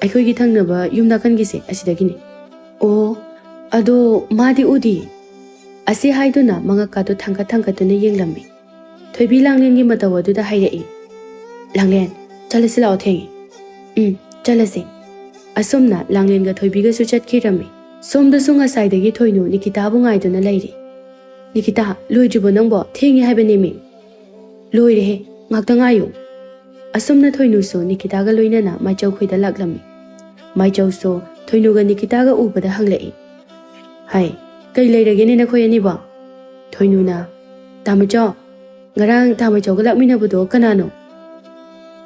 "ꯑꯩꯈꯣꯏꯒꯤ ꯊꯪꯅꯕ ꯌꯨꯝ ꯅꯥꯀꯟꯒꯤꯁꯦ ꯑꯁꯤꯗꯒꯤꯅꯦ꯫" "ꯑꯣ, ꯑꯗꯣ ꯃꯥꯗꯤ ꯎꯗꯤꯌꯦ꯫" ꯑꯁꯤ ꯍꯥꯏꯗꯨꯅ ꯃꯉꯛꯀꯥꯗꯨ ꯊꯥꯡꯒꯠ ꯊꯥꯡꯒꯠꯇꯨꯅ ꯌꯦꯡꯂꯝꯃꯤ꯫ ꯊꯣꯏꯕꯤ ꯂꯥꯡꯂꯦꯟꯒꯤ ꯃꯇꯧ ꯑꯗꯨꯗ ꯍꯥꯏꯔꯛꯏ, "ꯂꯥꯡꯂꯦꯟ, ꯆꯠꯂꯁꯤ ꯂꯥꯛꯑꯣ, ꯊꯦꯡꯉꯦ꯫ ꯎꯝ, ꯆꯠꯂꯁꯤ꯫ ꯑꯁꯨꯝꯅ ꯂꯥꯡꯂꯦꯟꯒ ꯊꯣꯏꯕꯤꯒꯁꯨ ꯆꯠꯈꯤꯔꯝꯃꯤ꯫ ꯁꯣꯝꯗꯁꯨ ꯉꯁꯥꯏꯗꯒꯤ ꯊꯣꯏꯅꯨ ꯅꯤꯀꯤꯇꯥꯕꯨ ꯉꯥꯏꯗꯨꯅ ꯂꯩꯔꯤ꯫ "ꯅꯤꯀꯤꯇꯥ, ꯂꯣꯏꯗ꯭ꯔꯤꯕꯣ ꯅꯪꯕꯣ? ꯊꯦꯡꯉꯦ ꯍꯥꯏꯕꯅꯦꯃꯤ!" "ꯂꯣꯏꯔꯦꯍꯦ, ꯉꯥꯛꯇ ꯉꯥꯏꯌꯨ꯫" ꯑꯁꯨꯝꯅ ꯊꯣꯏꯅꯨꯁꯨ ꯅꯤꯀꯤꯇꯥꯒ ꯂꯣꯏꯅꯅ ꯃꯥꯏꯆꯧ ꯈꯣꯏꯗ ꯂꯥꯛꯂꯝꯃꯤ꯫ ꯃꯥꯏꯆꯧꯁꯨ ꯊꯣꯏꯅꯨꯒ ꯅꯤꯀꯤꯇꯥꯒ ꯎꯕꯗ ꯍꯪꯂꯛꯏ꯫ "ꯍꯥꯏ, ꯀꯩ ꯂꯩꯔꯒꯦꯅꯦ ꯅꯈꯣꯏ ꯑꯅꯤꯕꯣ?" ꯊꯣꯏꯅꯨꯅ, "ꯇꯥꯃꯣꯆꯧ, ꯉꯔꯥꯡ ꯇꯥꯃꯣꯆꯧꯒ ꯂꯥꯛꯃꯤꯟꯅꯕꯗꯣ ꯀꯅꯥꯅꯣ?"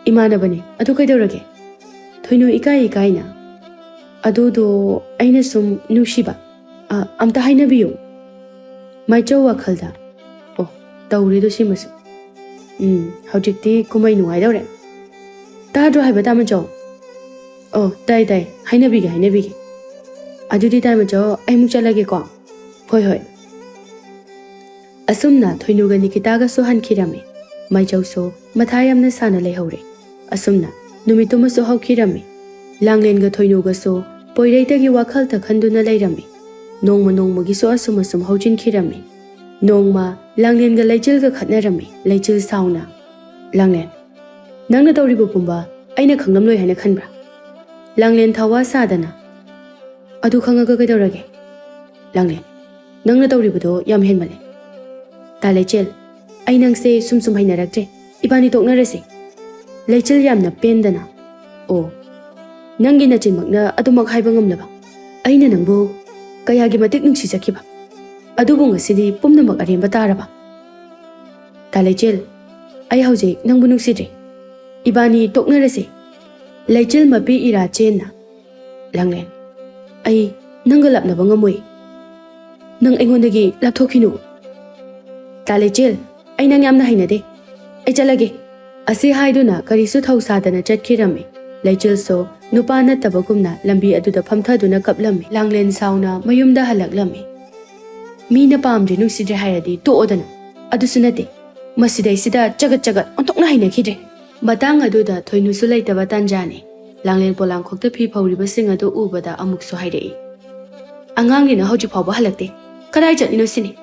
"ꯏꯃꯥꯟꯅꯕꯅꯦ, ꯑꯗꯨ ꯀꯩꯗꯧꯔꯒꯦ?" ꯊꯣꯏꯅꯨ ꯏꯀꯥꯏ ꯏꯀꯥꯏꯅ, "ꯑꯗꯨꯗꯣ ꯑꯩꯅ ꯁꯨꯝ ꯅꯨꯡꯁꯤꯕ꯫ ꯑ, ꯑꯝꯇ ꯍꯥꯏꯅꯕꯤꯌꯨ꯫" ꯃꯥꯏꯆꯧ ꯋꯥꯈꯜꯗ, "ꯑꯣ, ꯇꯧꯔꯦꯗꯣ ꯁꯤꯃꯁꯨ꯫ ꯎꯝ, ꯍꯧꯖꯤꯛꯇꯤ ꯀꯨꯝꯍꯩ ꯅꯨꯡꯉꯥꯏꯗꯧꯔꯦ꯫ ꯇꯥꯗ꯭ꯔꯣ ꯍꯥꯏꯕ, ꯇꯥꯃꯣꯆꯧ?" "ꯑꯣ, ꯇꯥꯏ, ꯇꯥꯏ꯫ ꯍꯥꯏꯅꯕꯤꯒꯦ, ꯍꯥꯏꯅꯕꯤꯒꯦ꯫ ꯑꯗꯨꯗꯤ ꯇꯥꯃꯣꯆꯧ, ꯑꯩꯃꯨꯛ ꯆꯠꯂꯒꯦꯀꯣ꯫" "ꯍꯣꯏ, ꯍꯣꯏ꯫" ꯑꯁꯨꯝꯅ ꯊꯣꯏꯅꯨꯒ ꯅꯤꯀꯤꯇꯥꯒꯁꯨ ꯍꯟꯈꯤꯔꯝꯃꯤ꯫ ꯃꯥꯏꯆꯧꯁꯨ ꯃꯊꯥ ꯌꯥꯝꯅ ꯁꯥꯅ ꯂꯩꯍꯧꯔꯦ꯫ ꯑꯁꯨꯝꯅ ꯅꯨꯃꯤꯠꯇꯨꯃꯁꯨ ꯍꯧꯈꯤꯔꯝꯃꯤ꯫ ꯂꯥꯡꯂꯦꯟꯒ ꯊꯣꯏꯅꯨꯒꯁꯨ ꯄꯣꯏꯔꯩꯗꯒꯤ ꯋꯥꯈꯜ ꯇꯛꯍꯟꯗꯨꯅ ꯂꯩꯔꯝꯃꯤ꯫ ꯅꯣꯡꯃ ꯅꯣꯡꯃꯒꯤꯁꯨ ꯑꯁꯨꯝ ꯑꯁꯨꯝ ꯍꯧꯖꯤꯟꯈꯤꯔꯝꯃꯤ꯫ ꯅꯣꯡꯃ ꯂꯥꯡꯂꯦꯟꯒ ꯂꯩꯆꯤꯜꯒ ꯈꯠꯅꯔꯝꯃꯤ꯫ ꯂꯩꯆꯤꯜ ꯁꯥꯎꯅ, "ꯂꯥꯡꯂꯦꯟ, ꯅꯪꯅ ꯇꯧꯔꯤꯕ ꯄꯨꯝꯕ ꯑꯩꯅ ꯈꯪꯂꯝꯂꯣꯏ ꯍꯥꯏꯅ ꯈꯟꯕ꯭ꯔꯥ?" ꯂꯥꯡꯂꯦꯟ ꯊꯋꯥ ꯁꯥꯗꯅ, "ꯑꯗꯨ ꯈꯪꯉꯒ ꯀꯩꯗꯧꯔꯒꯦ?" "ꯂꯥꯡꯂꯦꯟ, ꯅꯪꯅ ꯇꯧꯔꯤꯕꯗꯣ ꯌꯥꯝ ꯍꯦꯟꯃꯜꯂꯦ꯫" "ꯇꯥ ꯂꯩꯆꯤꯜ, ꯑꯩ ꯅꯪꯁꯦ ꯁꯨꯝ ꯁꯨꯝ ꯍꯩꯅꯔꯛꯇ꯭ꯔꯦ꯫ ꯏꯕꯥꯅꯤ ꯇꯣꯛꯅꯔꯁꯦ꯫" ꯂꯩꯆꯤꯜ ꯌꯥꯝꯅ ꯄꯦꯟꯗꯅ, "ꯑꯣ, ꯅꯪꯒꯤ ꯅꯆꯤꯟꯃꯛꯅ ꯑꯗꯨꯃꯛ ꯍꯥꯏꯕ ꯉꯝꯂꯕ? ꯑꯩꯅ ꯅꯪꯕꯨ ꯀꯌꯥꯒꯤ ꯃꯇꯤꯛ ꯅꯨꯡꯁꯤꯖꯈꯤꯕ꯫ ꯑꯗꯨꯕꯨ ꯉꯁꯤꯗꯤ ꯄꯨꯝꯅꯃꯛ ꯑꯔꯦꯝꯕ ꯇꯥꯔꯕ? ꯇꯥ ꯂꯩꯆꯤꯜ, ꯑꯩ ꯍꯧꯖꯤꯛ ꯅꯪꯕꯨ ꯅꯨꯡꯁꯤꯗ꯭ꯔꯦ꯫ ꯏꯕꯥꯅꯤ ꯇꯣꯛꯅꯔꯁꯦ꯫" ꯂꯩꯆꯤꯜ ꯃꯄꯤ ꯏꯔꯥ ꯆꯦꯟꯅ, "ꯂꯥꯡꯂꯦꯟ, ꯑꯩ ꯅꯪꯒ ꯂꯥꯞꯅꯕ ꯉꯝꯃꯣꯏ꯫ ꯅꯪ ꯑꯩꯉꯣꯟꯗꯒꯤ ꯂꯥꯞꯊꯣꯛꯈꯤꯅꯨ꯫" "ꯇꯥ ꯂꯩꯆꯤꯜ, ꯑꯩ ꯅꯪ ꯌꯥꯝꯅ ꯍꯩꯅꯗꯦ꯫ ꯑꯩ ꯆꯠꯂꯒꯦ꯫" ꯑꯁꯤ ꯍꯥꯏꯗꯨꯅ ꯀꯔꯤꯁꯨ ꯊꯧ ꯁꯥꯗꯅ ꯆꯠꯈꯤꯔꯝꯃꯤ꯫ ꯂꯩꯆꯤꯜꯁꯨ ꯅꯨꯄꯥ ꯅꯠꯇꯕꯒꯨꯝꯅ ꯂꯝꯕꯤ ꯑꯗꯨꯗ ꯐꯝꯊꯗꯨꯅ ꯀꯞꯂꯝꯃꯤ꯫ ꯂꯥꯡꯂꯦꯟ ꯁꯥꯎꯅ ꯃꯌꯨꯝꯗ ꯍꯜꯂꯛꯂꯝꯃꯤ꯫ "ꯃꯤꯅ ꯄꯥꯝꯗ꯭ꯔꯦ, ꯅꯨꯡꯁꯤꯗ꯭ꯔꯦ ꯍꯥꯏꯔꯗꯤ ꯇꯣꯛꯑꯣꯗꯅ꯫ ꯑꯗꯨꯁꯨ ꯅꯠꯇꯦ, ꯃꯁꯤꯗꯩꯁꯤꯗ ꯆꯒꯠ ꯆꯒꯠ ꯑꯣꯟꯊꯣꯛꯅ ꯍꯩꯅꯈꯤꯗ꯭ꯔꯦ꯫" ꯃꯇꯥꯡ ꯑꯗꯨꯗ ꯊꯣꯏꯅꯨꯁꯨ ꯂꯩꯇꯕ ꯇꯥꯟꯖꯥꯅꯤ꯫ ꯂꯥꯡꯂꯦꯟ ꯄꯣꯂꯥꯡꯈꯣꯛꯇ ꯐꯤ ꯐꯧꯔꯤꯕꯁꯤꯡ ꯑꯗꯨ ꯎꯕꯗ ꯑꯃꯨꯛꯁꯨ ꯍꯥꯏꯔꯛꯏ, "ꯑꯉꯥꯡꯅꯤꯅ ꯍꯧꯖꯤꯛ ꯐꯥꯎꯕ ꯍꯜꯂꯛꯇꯦ꯫ ꯀꯗꯥꯏ ꯆꯠꯂꯤꯅꯣ ꯁꯤꯅꯤ?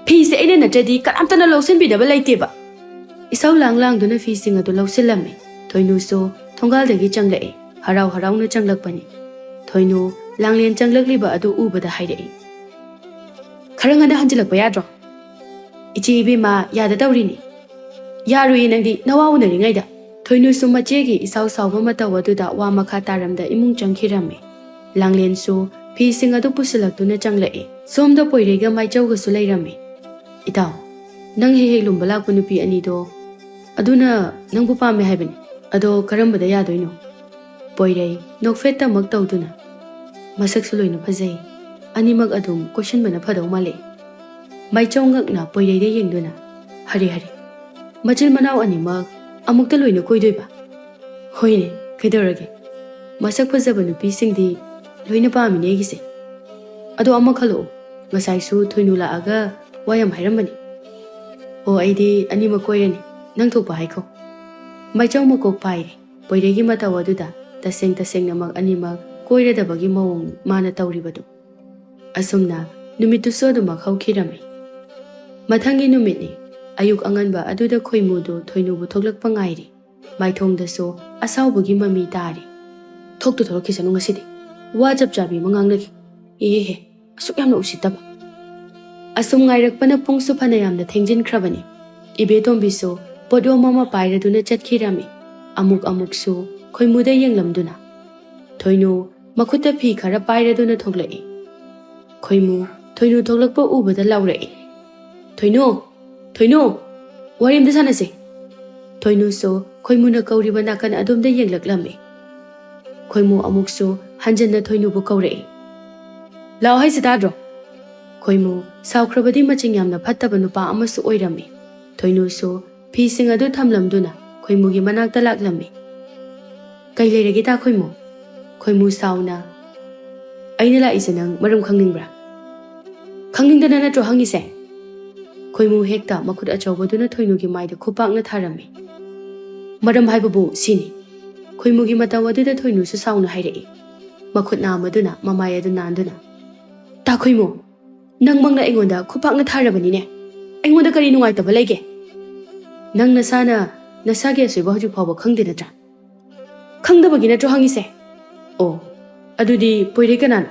ꯐꯤꯁꯦ ꯑꯩꯅ ꯅꯠꯇ꯭ꯔꯗꯤ ꯀꯅꯥꯝꯇꯅ ꯂꯧꯁꯤꯟꯕꯤꯅꯕ ꯂꯩꯇꯦꯕ꯫" ꯏꯁꯧ ꯂꯥꯡ ꯂꯥꯡꯗꯨꯅ ꯐꯤꯁꯤꯡ ꯑꯗꯨ ꯂꯧꯁꯤꯜꯂꯝꯃꯤ꯫ ꯊꯣꯏꯅꯨꯁꯨ ꯊꯣꯡꯒꯥꯜꯗꯒꯤ ꯆꯪꯂꯛꯏ꯫ ꯍꯔꯥꯎ ꯍꯔꯥꯎꯅ ꯆꯪꯂꯛꯄꯅꯤ꯫ ꯊꯣꯏꯅꯨ ꯂꯥꯡꯂꯦꯟ ꯆꯪꯂꯛꯂꯤꯕ ꯑꯗꯨ ꯎꯕꯗ ꯍꯥꯏꯔꯛꯏ, "ꯈꯔ ꯉꯟꯅ ꯍꯟꯖꯤꯜꯂꯛꯄ ꯌꯥꯗ꯭ꯔꯣ? ꯏꯆꯦ ꯏꯕꯦꯝꯃ ꯌꯥꯗ ꯇꯧꯔꯤꯅꯤ꯫" "ꯌꯥꯔꯨꯏ ꯅꯪꯗꯤ ꯅꯋꯥ ꯎꯅꯔꯤꯉꯩꯗ꯫" ꯊꯣꯏꯅꯨꯁꯨ ꯃꯆꯦꯒꯤ ꯏꯁꯥꯎ ꯁꯥꯎꯕ ꯃꯇꯧ ꯑꯗꯨꯗ ꯋꯥ ꯃꯈꯥ ꯇꯥꯔꯝꯗ ꯏꯃꯨꯡ ꯆꯪꯈꯤꯔꯝꯃꯤ꯫ ꯂꯥꯡꯂꯦꯟꯁꯨ ꯐꯤꯁꯤꯡ ꯑꯗꯨ ꯄꯨꯁꯤꯜꯂꯛꯇꯨꯅ ꯆꯪꯂꯛꯏ꯫ ꯁꯣꯝꯗ ꯄꯣꯏꯔꯩꯒ ꯃꯥꯏꯆꯧꯒꯁꯨ ꯂꯩꯔꯝꯃꯤ꯫ "ꯏꯇꯥꯎ, ꯅꯪ ꯍꯦꯛ ꯍꯦꯛ ꯂꯨꯝꯕ ꯂꯥꯛꯄ ꯅꯨꯄꯤ ꯑꯅꯤꯗꯣ, ꯑꯗꯨꯅ ꯅꯪꯕꯨ ꯄꯥꯝꯃꯦ ꯍꯥꯏꯕꯅꯤ꯫ ꯑꯗꯣ ꯀꯔꯝꯕꯗ ꯌꯥꯗꯣꯏꯅꯣ?" ꯄꯣꯏꯔꯩ ꯅꯣꯛꯐꯦꯠꯇꯃꯛ ꯇꯧꯗꯨꯅ, "ꯃꯁꯛꯁꯨ ꯂꯣꯏꯅ ꯐꯖꯩ꯫ ꯑꯅꯤꯃꯛ ꯑꯗꯨꯝ ꯀꯣꯏꯁꯤꯟꯕꯅ ꯐꯗꯧ ꯃꯥꯜꯂꯦ꯫" ꯃꯥꯏꯆꯧ ꯉꯛꯅ ꯄꯣꯏꯔꯩꯗ ꯌꯦꯡꯗꯨꯅ, "ꯍꯔꯦ ꯍꯔꯦ, ꯃꯆꯤꯟ ꯃꯅꯥꯎ ꯑꯅꯤꯃꯛ ꯑꯃꯨꯛꯇ ꯂꯣꯏꯅ ꯀꯣꯏꯗꯣꯏꯕ? ꯍꯣꯏꯅꯦ, ꯀꯩꯗꯧꯔꯒꯦ? ꯃꯁꯛ ꯐꯖꯕ ꯅꯨꯄꯤꯁꯤꯡꯗꯤ ꯂꯣꯏꯅ ꯄꯥꯝꯃꯤꯅꯦ ꯑꯩꯒꯤꯁꯦ꯫ ꯑꯗꯣ ꯑꯃ ꯈꯜꯂꯛꯑꯣ, ꯉꯁꯥꯏꯁꯨ ꯊꯣꯏꯅꯨ ꯂꯥꯛꯑꯒ ꯋꯥ ꯌꯥꯝ ꯍꯥꯏꯔꯝꯕꯅꯤ꯫" "ꯑꯣ, ꯑꯩꯗꯤ ꯑꯅꯤꯃꯛ ꯀꯣꯏꯔꯅꯤ, ꯅꯪ ꯊꯣꯛꯄ ꯍꯥꯏꯈꯣ꯫" ꯃꯥꯏꯆꯧ ꯃꯀꯣꯛ ꯄꯥꯏꯔꯦ꯫ ꯄꯣꯏꯔꯩꯒꯤ ꯃꯇꯧ ꯑꯗꯨꯗ ꯇꯁꯦꯡ ꯇꯁꯦꯡꯅꯃꯛ ꯑꯅꯤꯃꯛ ꯀꯣꯏꯔꯗꯕꯒꯤ ꯃꯑꯣꯡ ꯃꯥꯅ ꯇꯧꯔꯤꯕꯗꯨ꯫ ꯑꯁꯨꯝꯅ ꯅꯨꯃꯤꯠꯇꯨꯁꯨ ꯑꯗꯨꯃꯛ ꯍꯧꯈꯤꯔꯝꯃꯤ꯫ ꯃꯊꯪꯒꯤ ꯅꯨꯃꯤꯠꯅꯤ꯫ ꯑꯌꯨꯛ ꯑꯉꯟꯕ ꯑꯗꯨꯗ ꯈꯣꯏꯃꯨꯗꯨ ꯊꯣꯏꯅꯨꯕꯨ ꯊꯣꯛꯂꯛꯄ ꯉꯥꯏꯔꯤ꯫ ꯃꯥꯏꯊꯣꯡꯗꯁꯨ ꯑꯁꯥꯎꯕꯒꯤ ꯃꯃꯤ ꯇꯥꯔꯤ꯫ "ꯊꯣꯛꯇꯨ ꯊꯣꯛꯂꯛꯈꯤꯁꯅꯨ ꯉꯁꯤꯗꯤ꯫ ꯋꯥ ꯆꯞ ꯆꯥꯕꯤ ꯑꯃ ꯉꯥꯡꯅꯈꯤ꯫ ꯏꯍꯦ, ꯑꯁꯨꯛ ꯌꯥꯝꯅ ꯎꯁꯤꯠꯇꯕ꯫" ꯑꯁꯨꯝ ꯉꯥꯏꯔꯛꯄꯅ ꯄꯨꯡꯁꯨ ꯐꯅ ꯌꯥꯝꯅ ꯊꯦꯡꯖꯤꯟꯈ꯭ꯔꯕꯅꯤ꯫ ꯏꯕꯦꯇꯣꯝꯕꯤꯁꯨ ꯄꯣꯠꯌꯣꯝ ꯑꯃ ꯄꯥꯏꯔꯗꯨꯅ ꯆꯠꯈꯤꯔꯝꯃꯤ꯫ ꯑꯃꯨꯛ ꯑꯃꯨꯛꯁꯨ ꯈꯣꯏꯃꯨꯗ ꯌꯦꯡꯂꯝꯗꯨꯅ꯫ ꯊꯣꯏꯅꯨ ꯃꯈꯨꯠꯇ ꯐꯤ ꯈꯔ ꯄꯥꯏꯔꯗꯨꯅ ꯊꯣꯛꯂꯛꯏ꯫ ꯈꯣꯏꯃꯨ ꯊꯣꯏꯅꯨ ꯊꯣꯛꯂꯛꯄ ꯎꯕꯗ ꯂꯥꯎꯔꯛꯏ, "ꯊꯣꯏꯅꯨ! ꯊꯣꯏꯅꯨ! ꯋꯥꯔꯤ ꯑꯝꯇ ꯁꯥꯟꯅꯁꯦ!" ꯊꯣꯏꯅꯨꯁꯨ ꯈꯣꯏꯃꯨꯅ ꯀꯧꯔꯤꯕ ꯅꯥꯀꯟ ꯑꯗꯣꯝꯗ ꯌꯦꯡꯂꯛꯂꯝꯃꯤ꯫ ꯈꯣꯏꯃꯨ ꯑꯃꯨꯛꯁꯨ ꯍꯟꯖꯟꯅ ꯊꯣꯏꯅꯨꯕꯨ ꯀꯧꯔꯛꯏ꯫ "ꯂꯥꯛꯑꯣ ꯍꯥꯏꯁꯦ ꯇꯥꯗ꯭ꯔꯣ?" ꯈꯣꯏꯃꯨ ꯁꯥꯎꯈ꯭ꯔꯕꯗꯤ ꯃꯆꯤꯡ ꯌꯥꯝꯅ ꯐꯠꯇꯕ ꯅꯨꯄꯥ ꯑꯃꯁꯨ ꯑꯣꯏꯔꯝꯃꯤ꯫ ꯊꯣꯏꯅꯨꯁꯨ ꯐꯤꯁꯤꯡ ꯑꯗꯨ ꯊꯝꯂꯝꯗꯨꯅ ꯈꯣꯏꯃꯨꯒꯤ ꯃꯅꯥꯛꯇ ꯂꯥꯛꯂꯝꯃꯤ꯫ "ꯀꯩ ꯂꯩꯔꯒꯦ ꯇꯥ ꯈꯣꯏꯃꯨ?" ꯈꯣꯏꯃꯨ ꯁꯥꯎꯅ, "ꯑꯩꯅ ꯂꯥꯛꯏꯁꯦ ꯅꯪ ꯃꯔꯝ ꯈꯪꯅꯤꯡꯕ꯭ꯔꯥ? ꯈꯪꯅꯤꯡꯗꯅ ꯅꯠꯇ꯭ꯔꯣ ꯍꯪꯉꯤꯁꯦ?" ꯈꯣꯏꯃꯨ ꯍꯦꯛꯇ ꯃꯈꯨꯠ ꯑꯆꯧꯕꯗꯨꯅ ꯊꯣꯏꯅꯨꯒꯤ ꯃꯥꯏꯗ ꯈꯨꯄꯥꯛꯅ ꯊꯥꯔꯝꯃꯤ꯫ "ꯃꯔꯝ ꯍꯥꯏꯕꯕꯨ ꯁꯤꯅꯤ꯫" ꯈꯣꯏꯃꯨꯒꯤ ꯃꯇꯧ ꯑꯗꯨꯗ ꯊꯣꯏꯅꯨꯁꯨ ꯁꯥꯎꯅ ꯍꯥꯏꯔꯛꯏ꯫ ꯃꯈꯨꯠ ꯅꯥꯝꯃꯗꯨꯅ ꯃꯃꯥꯏ ꯑꯗꯨ ꯅꯥꯟꯗꯨꯅ, "ꯇꯥ ꯈꯣꯏꯃꯨ, ꯅꯪꯃꯛꯅ ꯑꯩꯉꯣꯟꯗ ꯈꯨꯄꯥꯛꯅ ꯊꯥꯔꯕꯅꯤꯅꯦ꯫ ꯑꯩꯉꯣꯟꯗ ꯀꯔꯤ ꯅꯨꯡꯉꯥꯏꯇꯕ ꯂꯩꯒꯦ? ꯅꯪ ꯅꯁꯥꯅ ꯅꯁꯥꯒꯤ ꯑꯁꯣꯏꯕ ꯍꯧꯖꯤꯛ ꯐꯥꯎꯕ ꯈꯪꯗꯦ ꯅꯠꯇ꯭ꯔꯥ? ꯈꯪꯗꯕꯒꯤ ꯅꯠꯇ꯭ꯔꯣ ꯍꯪꯉꯤꯁꯦ? ꯑꯣ, ꯑꯗꯨꯗꯤ ꯄꯣꯏꯔꯩ ꯀꯅꯥꯅꯣ?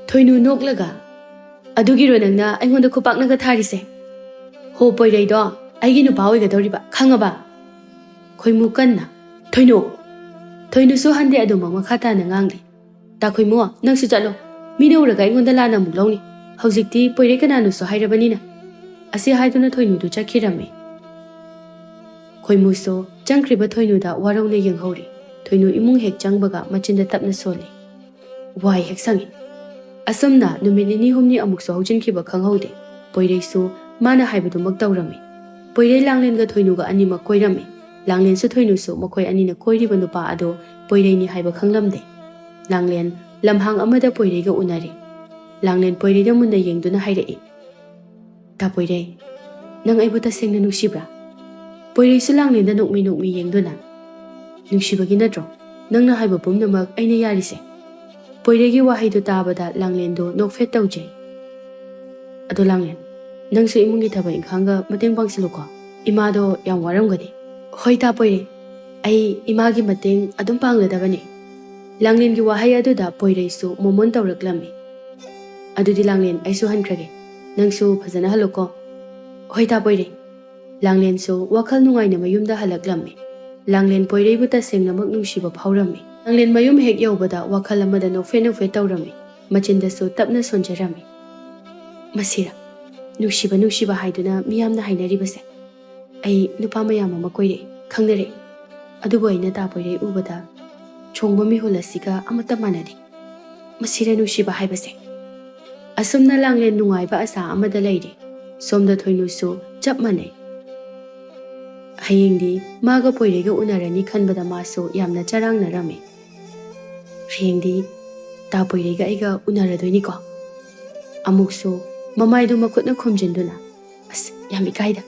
ꯊꯣꯏꯅꯨ ꯅꯣꯛꯂꯒ, "ꯑꯗꯨꯒꯤꯔꯣ ꯅꯪꯅ ꯑꯩꯉꯣꯟꯗ ꯈꯨꯄꯥꯛꯅꯒ ꯊꯥꯔꯤꯁꯦ? ꯍꯣ, ꯄꯣꯏꯔꯩꯗꯣ ꯑꯩꯒꯤ ꯅꯨꯄꯥ ꯑꯣꯏꯒꯗꯧꯔꯤꯕ, ꯈꯪꯉꯕ?" ꯈꯣꯏꯃꯨ ꯀꯟꯅ, "ꯊꯣꯏꯅꯨ!" ꯊꯣꯏꯅꯨꯁꯨ ꯍꯟꯗꯦ, ꯑꯗꯨꯃꯛ ꯃꯈꯥ ꯇꯥꯅ ꯉꯥꯡꯂꯤ꯫ "ꯇꯥ ꯈꯣꯏꯃꯨ, ꯅꯪꯁꯨ ꯆꯠꯂꯣ꯫ ꯃꯤꯅ ꯎꯔꯒ ꯑꯩꯉꯣꯟꯗ ꯂꯥꯟꯅ ꯑꯃꯨꯛ ꯂꯧꯅꯤ꯫ ꯍꯧꯖꯤꯛꯇꯤ ꯄꯣꯏꯔꯩ ꯀꯅꯥꯅꯣꯁꯨ ꯍꯥꯏꯔꯕꯅꯤꯅ꯫" ꯑꯁꯤ ꯍꯥꯏꯗꯨꯅ ꯊꯣꯏꯅꯨꯗꯨ ꯆꯠꯈꯤꯔꯝꯃꯤ꯫ ꯈꯣꯏꯃꯨꯁꯨ ꯆꯪꯈ꯭ꯔꯤꯕ ꯊꯣꯏꯅꯨꯗ ꯋꯥꯔꯧꯅ ꯌꯦꯡꯍꯧꯔꯤ꯫ ꯊꯣꯏꯅꯨ ꯏꯃꯨꯡ ꯍꯦꯛ ꯆꯪꯕꯒ ꯃꯆꯤꯟꯗ ꯇꯞꯅ ꯁꯣꯜꯂꯤ꯫ ꯋꯥꯏ ꯍꯦꯛ ꯁꯪꯉꯤ꯫ ꯑꯁꯨꯝꯅ ꯅꯨꯃꯤꯠ ꯅꯤꯅꯤ ꯍꯨꯝꯅꯤ ꯑꯃꯨꯛꯁꯨ ꯍꯧꯖꯤꯟꯈꯤꯕ ꯈꯪꯍꯧꯗꯦ꯫ ꯄꯣꯏꯔꯩꯁꯨ ꯃꯥꯅ ꯍꯥꯏꯕꯗꯨꯃꯛ ꯇꯧꯔꯝꯃꯤ꯫ ꯄꯣꯏꯔꯩ ꯂꯥꯡꯂꯦꯟꯒ ꯊꯣꯏꯅꯨꯒ ꯑꯅꯤꯃꯛ ꯀꯣꯏꯔꯝꯃꯤ꯫ ꯂꯥꯡꯂꯦꯟꯁꯨ ꯊꯣꯏꯅꯨꯁꯨ ꯃꯈꯣꯏ ꯑꯅꯤꯅ ꯀꯣꯏꯔꯤꯕ ꯅꯨꯄꯥ ꯑꯗꯣ ꯄꯣꯏꯔꯩꯅꯤ ꯍꯥꯏꯕ ꯈꯪꯂꯝꯗꯦ꯫ ꯂꯥꯡꯂꯦꯟ ꯂꯝꯍꯥꯡ ꯑꯃꯗ ꯄꯣꯏꯔꯩꯒ ꯎꯅꯔꯦ꯫ ꯂꯥꯡꯂꯦꯟ ꯄꯣꯏꯔꯩꯗ ꯃꯨꯟꯅ ꯌꯦꯡꯗꯨꯅ ꯍꯥꯏꯔꯛꯏ, "ꯇꯥ ꯄꯣꯏꯔꯩ, ꯅꯪ ꯑꯩꯕꯨ ꯇꯁꯦꯡꯅ ꯅꯨꯡꯁꯤꯕ꯭ꯔꯥ?" ꯄꯣꯏꯔꯩꯁꯨ ꯂꯥꯡꯂꯦꯟꯗ ꯅꯣꯛꯃꯤ ꯅꯣꯛꯃꯤ ꯌꯦꯡꯗꯨꯅ, "ꯅꯨꯡꯁꯤꯕꯒꯤ ꯅꯠꯇ꯭ꯔꯣ ꯅꯪꯅ ꯍꯥꯏꯕ ꯄꯨꯝꯅꯃꯛ ꯑꯩꯅ ꯌꯥꯔꯤꯁꯦ?" ꯄꯣꯏꯔꯩꯒꯤ ꯋꯥꯍꯩꯗꯨ ꯇꯥꯕꯗ ꯂꯥꯡꯂꯦꯟꯗꯨ ꯅꯣꯛꯐꯦꯠ ꯇꯧꯖꯩ꯫ "ꯑꯗꯣ ꯂꯥꯡꯂꯦꯟ, ꯅꯪꯁꯨ ꯏꯃꯨꯡꯒꯤ ꯊꯕꯛ ꯏꯪꯈꯥꯡꯒ ꯃꯇꯦꯡ ꯄꯥꯡꯁꯤꯜꯂꯨꯀꯣ꯫ ꯏꯃꯥꯗꯣ ꯌꯥꯝ ꯋꯥꯔꯝꯒꯅꯤ꯫" "ꯍꯣꯏ ꯇꯥ ꯄꯣꯏꯔꯩ, ꯑꯩ ꯏꯃꯥꯒꯤ ꯃꯇꯦꯡ ꯑꯗꯨꯝ ꯄꯥꯡꯂꯗꯕꯅꯤ꯫" ꯂꯥꯡꯂꯦꯟꯒꯤ ꯋꯥꯍꯩ ꯑꯗꯨꯗ ꯄꯣꯏꯔꯩꯁꯨ ꯃꯣꯃꯣꯟ ꯇꯧꯔꯛꯂꯝꯃꯤ꯫ "ꯑꯗꯨꯗꯤ ꯂꯥꯡꯂꯦꯟ, ꯑꯩꯁꯨ ꯍꯟꯈ꯭ꯔꯒꯦ꯫ ꯅꯪꯁꯨ ꯐꯖꯅ ꯍꯜꯂꯨꯀꯣ꯫" "ꯍꯣꯏ ꯇꯥ ꯄꯣꯏꯔꯩ꯫" ꯂꯥꯡꯂꯦꯟꯁꯨ ꯋꯥꯈꯜ ꯅꯨꯡꯉꯥꯏꯅ ꯃꯌꯨꯝꯗ ꯍꯜꯂꯛꯂꯝꯃꯤ꯫ ꯂꯥꯡꯂꯦꯟ ꯄꯣꯏꯔꯩꯕꯨ ꯇꯁꯦꯡꯅꯃꯛ ꯅꯨꯡꯁꯤꯕ ꯐꯥꯎꯔꯝꯃꯤ꯫ ꯂꯥꯡꯂꯦꯟ ꯃꯌꯨꯝ ꯍꯦꯛ ꯌꯧꯕꯗ ꯋꯥꯈꯜ ꯑꯃꯗ ꯅꯣꯛꯐꯦꯠ ꯅꯣꯛꯐꯦꯠ ꯇꯧꯔꯝꯃꯤ꯫ ꯃꯆꯤꯟꯗꯁꯨ ꯇꯞꯅ ꯁꯣꯟꯖꯔꯝꯃꯤ꯫ "ꯃꯁꯤꯔ ꯅꯨꯡꯁꯤꯕ ꯅꯨꯡꯁꯤꯕ ꯍꯥꯏꯗꯨꯅ ꯃꯤꯌꯥꯝꯅ ꯍꯥꯏꯅꯔꯤꯕꯁꯦ? ꯑꯩ ꯅꯨꯄꯥ ꯃꯌꯥꯝ ꯑꯃ ꯀꯣꯏꯔꯛꯏ, ꯈꯪꯅꯔꯛꯏ꯫ ꯑꯗꯨꯕꯨ ꯑꯩꯅ ꯇꯥ ꯄꯣꯏꯔꯩ ꯎꯕꯗ ꯁꯣꯡꯕ ꯃꯤꯍꯨꯜ ꯑꯁꯤꯒ ꯑꯃꯠꯇ ꯃꯥꯟꯅꯗꯦ꯫ ꯃꯁꯤꯔ ꯅꯨꯡꯁꯤꯕ ꯍꯥꯏꯕꯁꯦ?" ꯑꯁꯨꯝꯅ ꯂꯥꯡꯂꯦꯟ ꯅꯨꯡꯉꯥꯏꯕ ꯑꯁꯥ ꯑꯃꯗ ꯂꯩꯔꯤ꯫ ꯁꯣꯝꯗ ꯊꯣꯏꯅꯨꯁꯨ ꯆꯞ ꯃꯥꯟꯅꯩ꯫ ꯍꯌꯦꯡꯗꯤ ꯃꯥꯒ ꯄꯣꯏꯔꯩꯒ ꯎꯅꯔꯅꯤ ꯈꯟꯕꯗ ꯃꯥꯁꯨ ꯌꯥꯝꯅ ꯆꯔꯥꯡꯅꯔꯝꯃꯤ꯫ "ꯍꯌꯦꯡꯗꯤ ꯇꯥ ꯄꯣꯏꯔꯩꯒ ꯑꯩꯒ ꯎꯅꯔꯗꯣꯏꯅꯤꯀꯣ?" ꯑꯃꯨꯛꯁꯨ ꯃꯃꯥꯏꯗꯨ ꯃꯈꯨꯠꯅ ꯈꯨꯝꯖꯤꯟꯗꯨꯅ, "ꯑꯁ, ꯌꯥꯝ ꯏꯀꯥꯏꯗ꯫"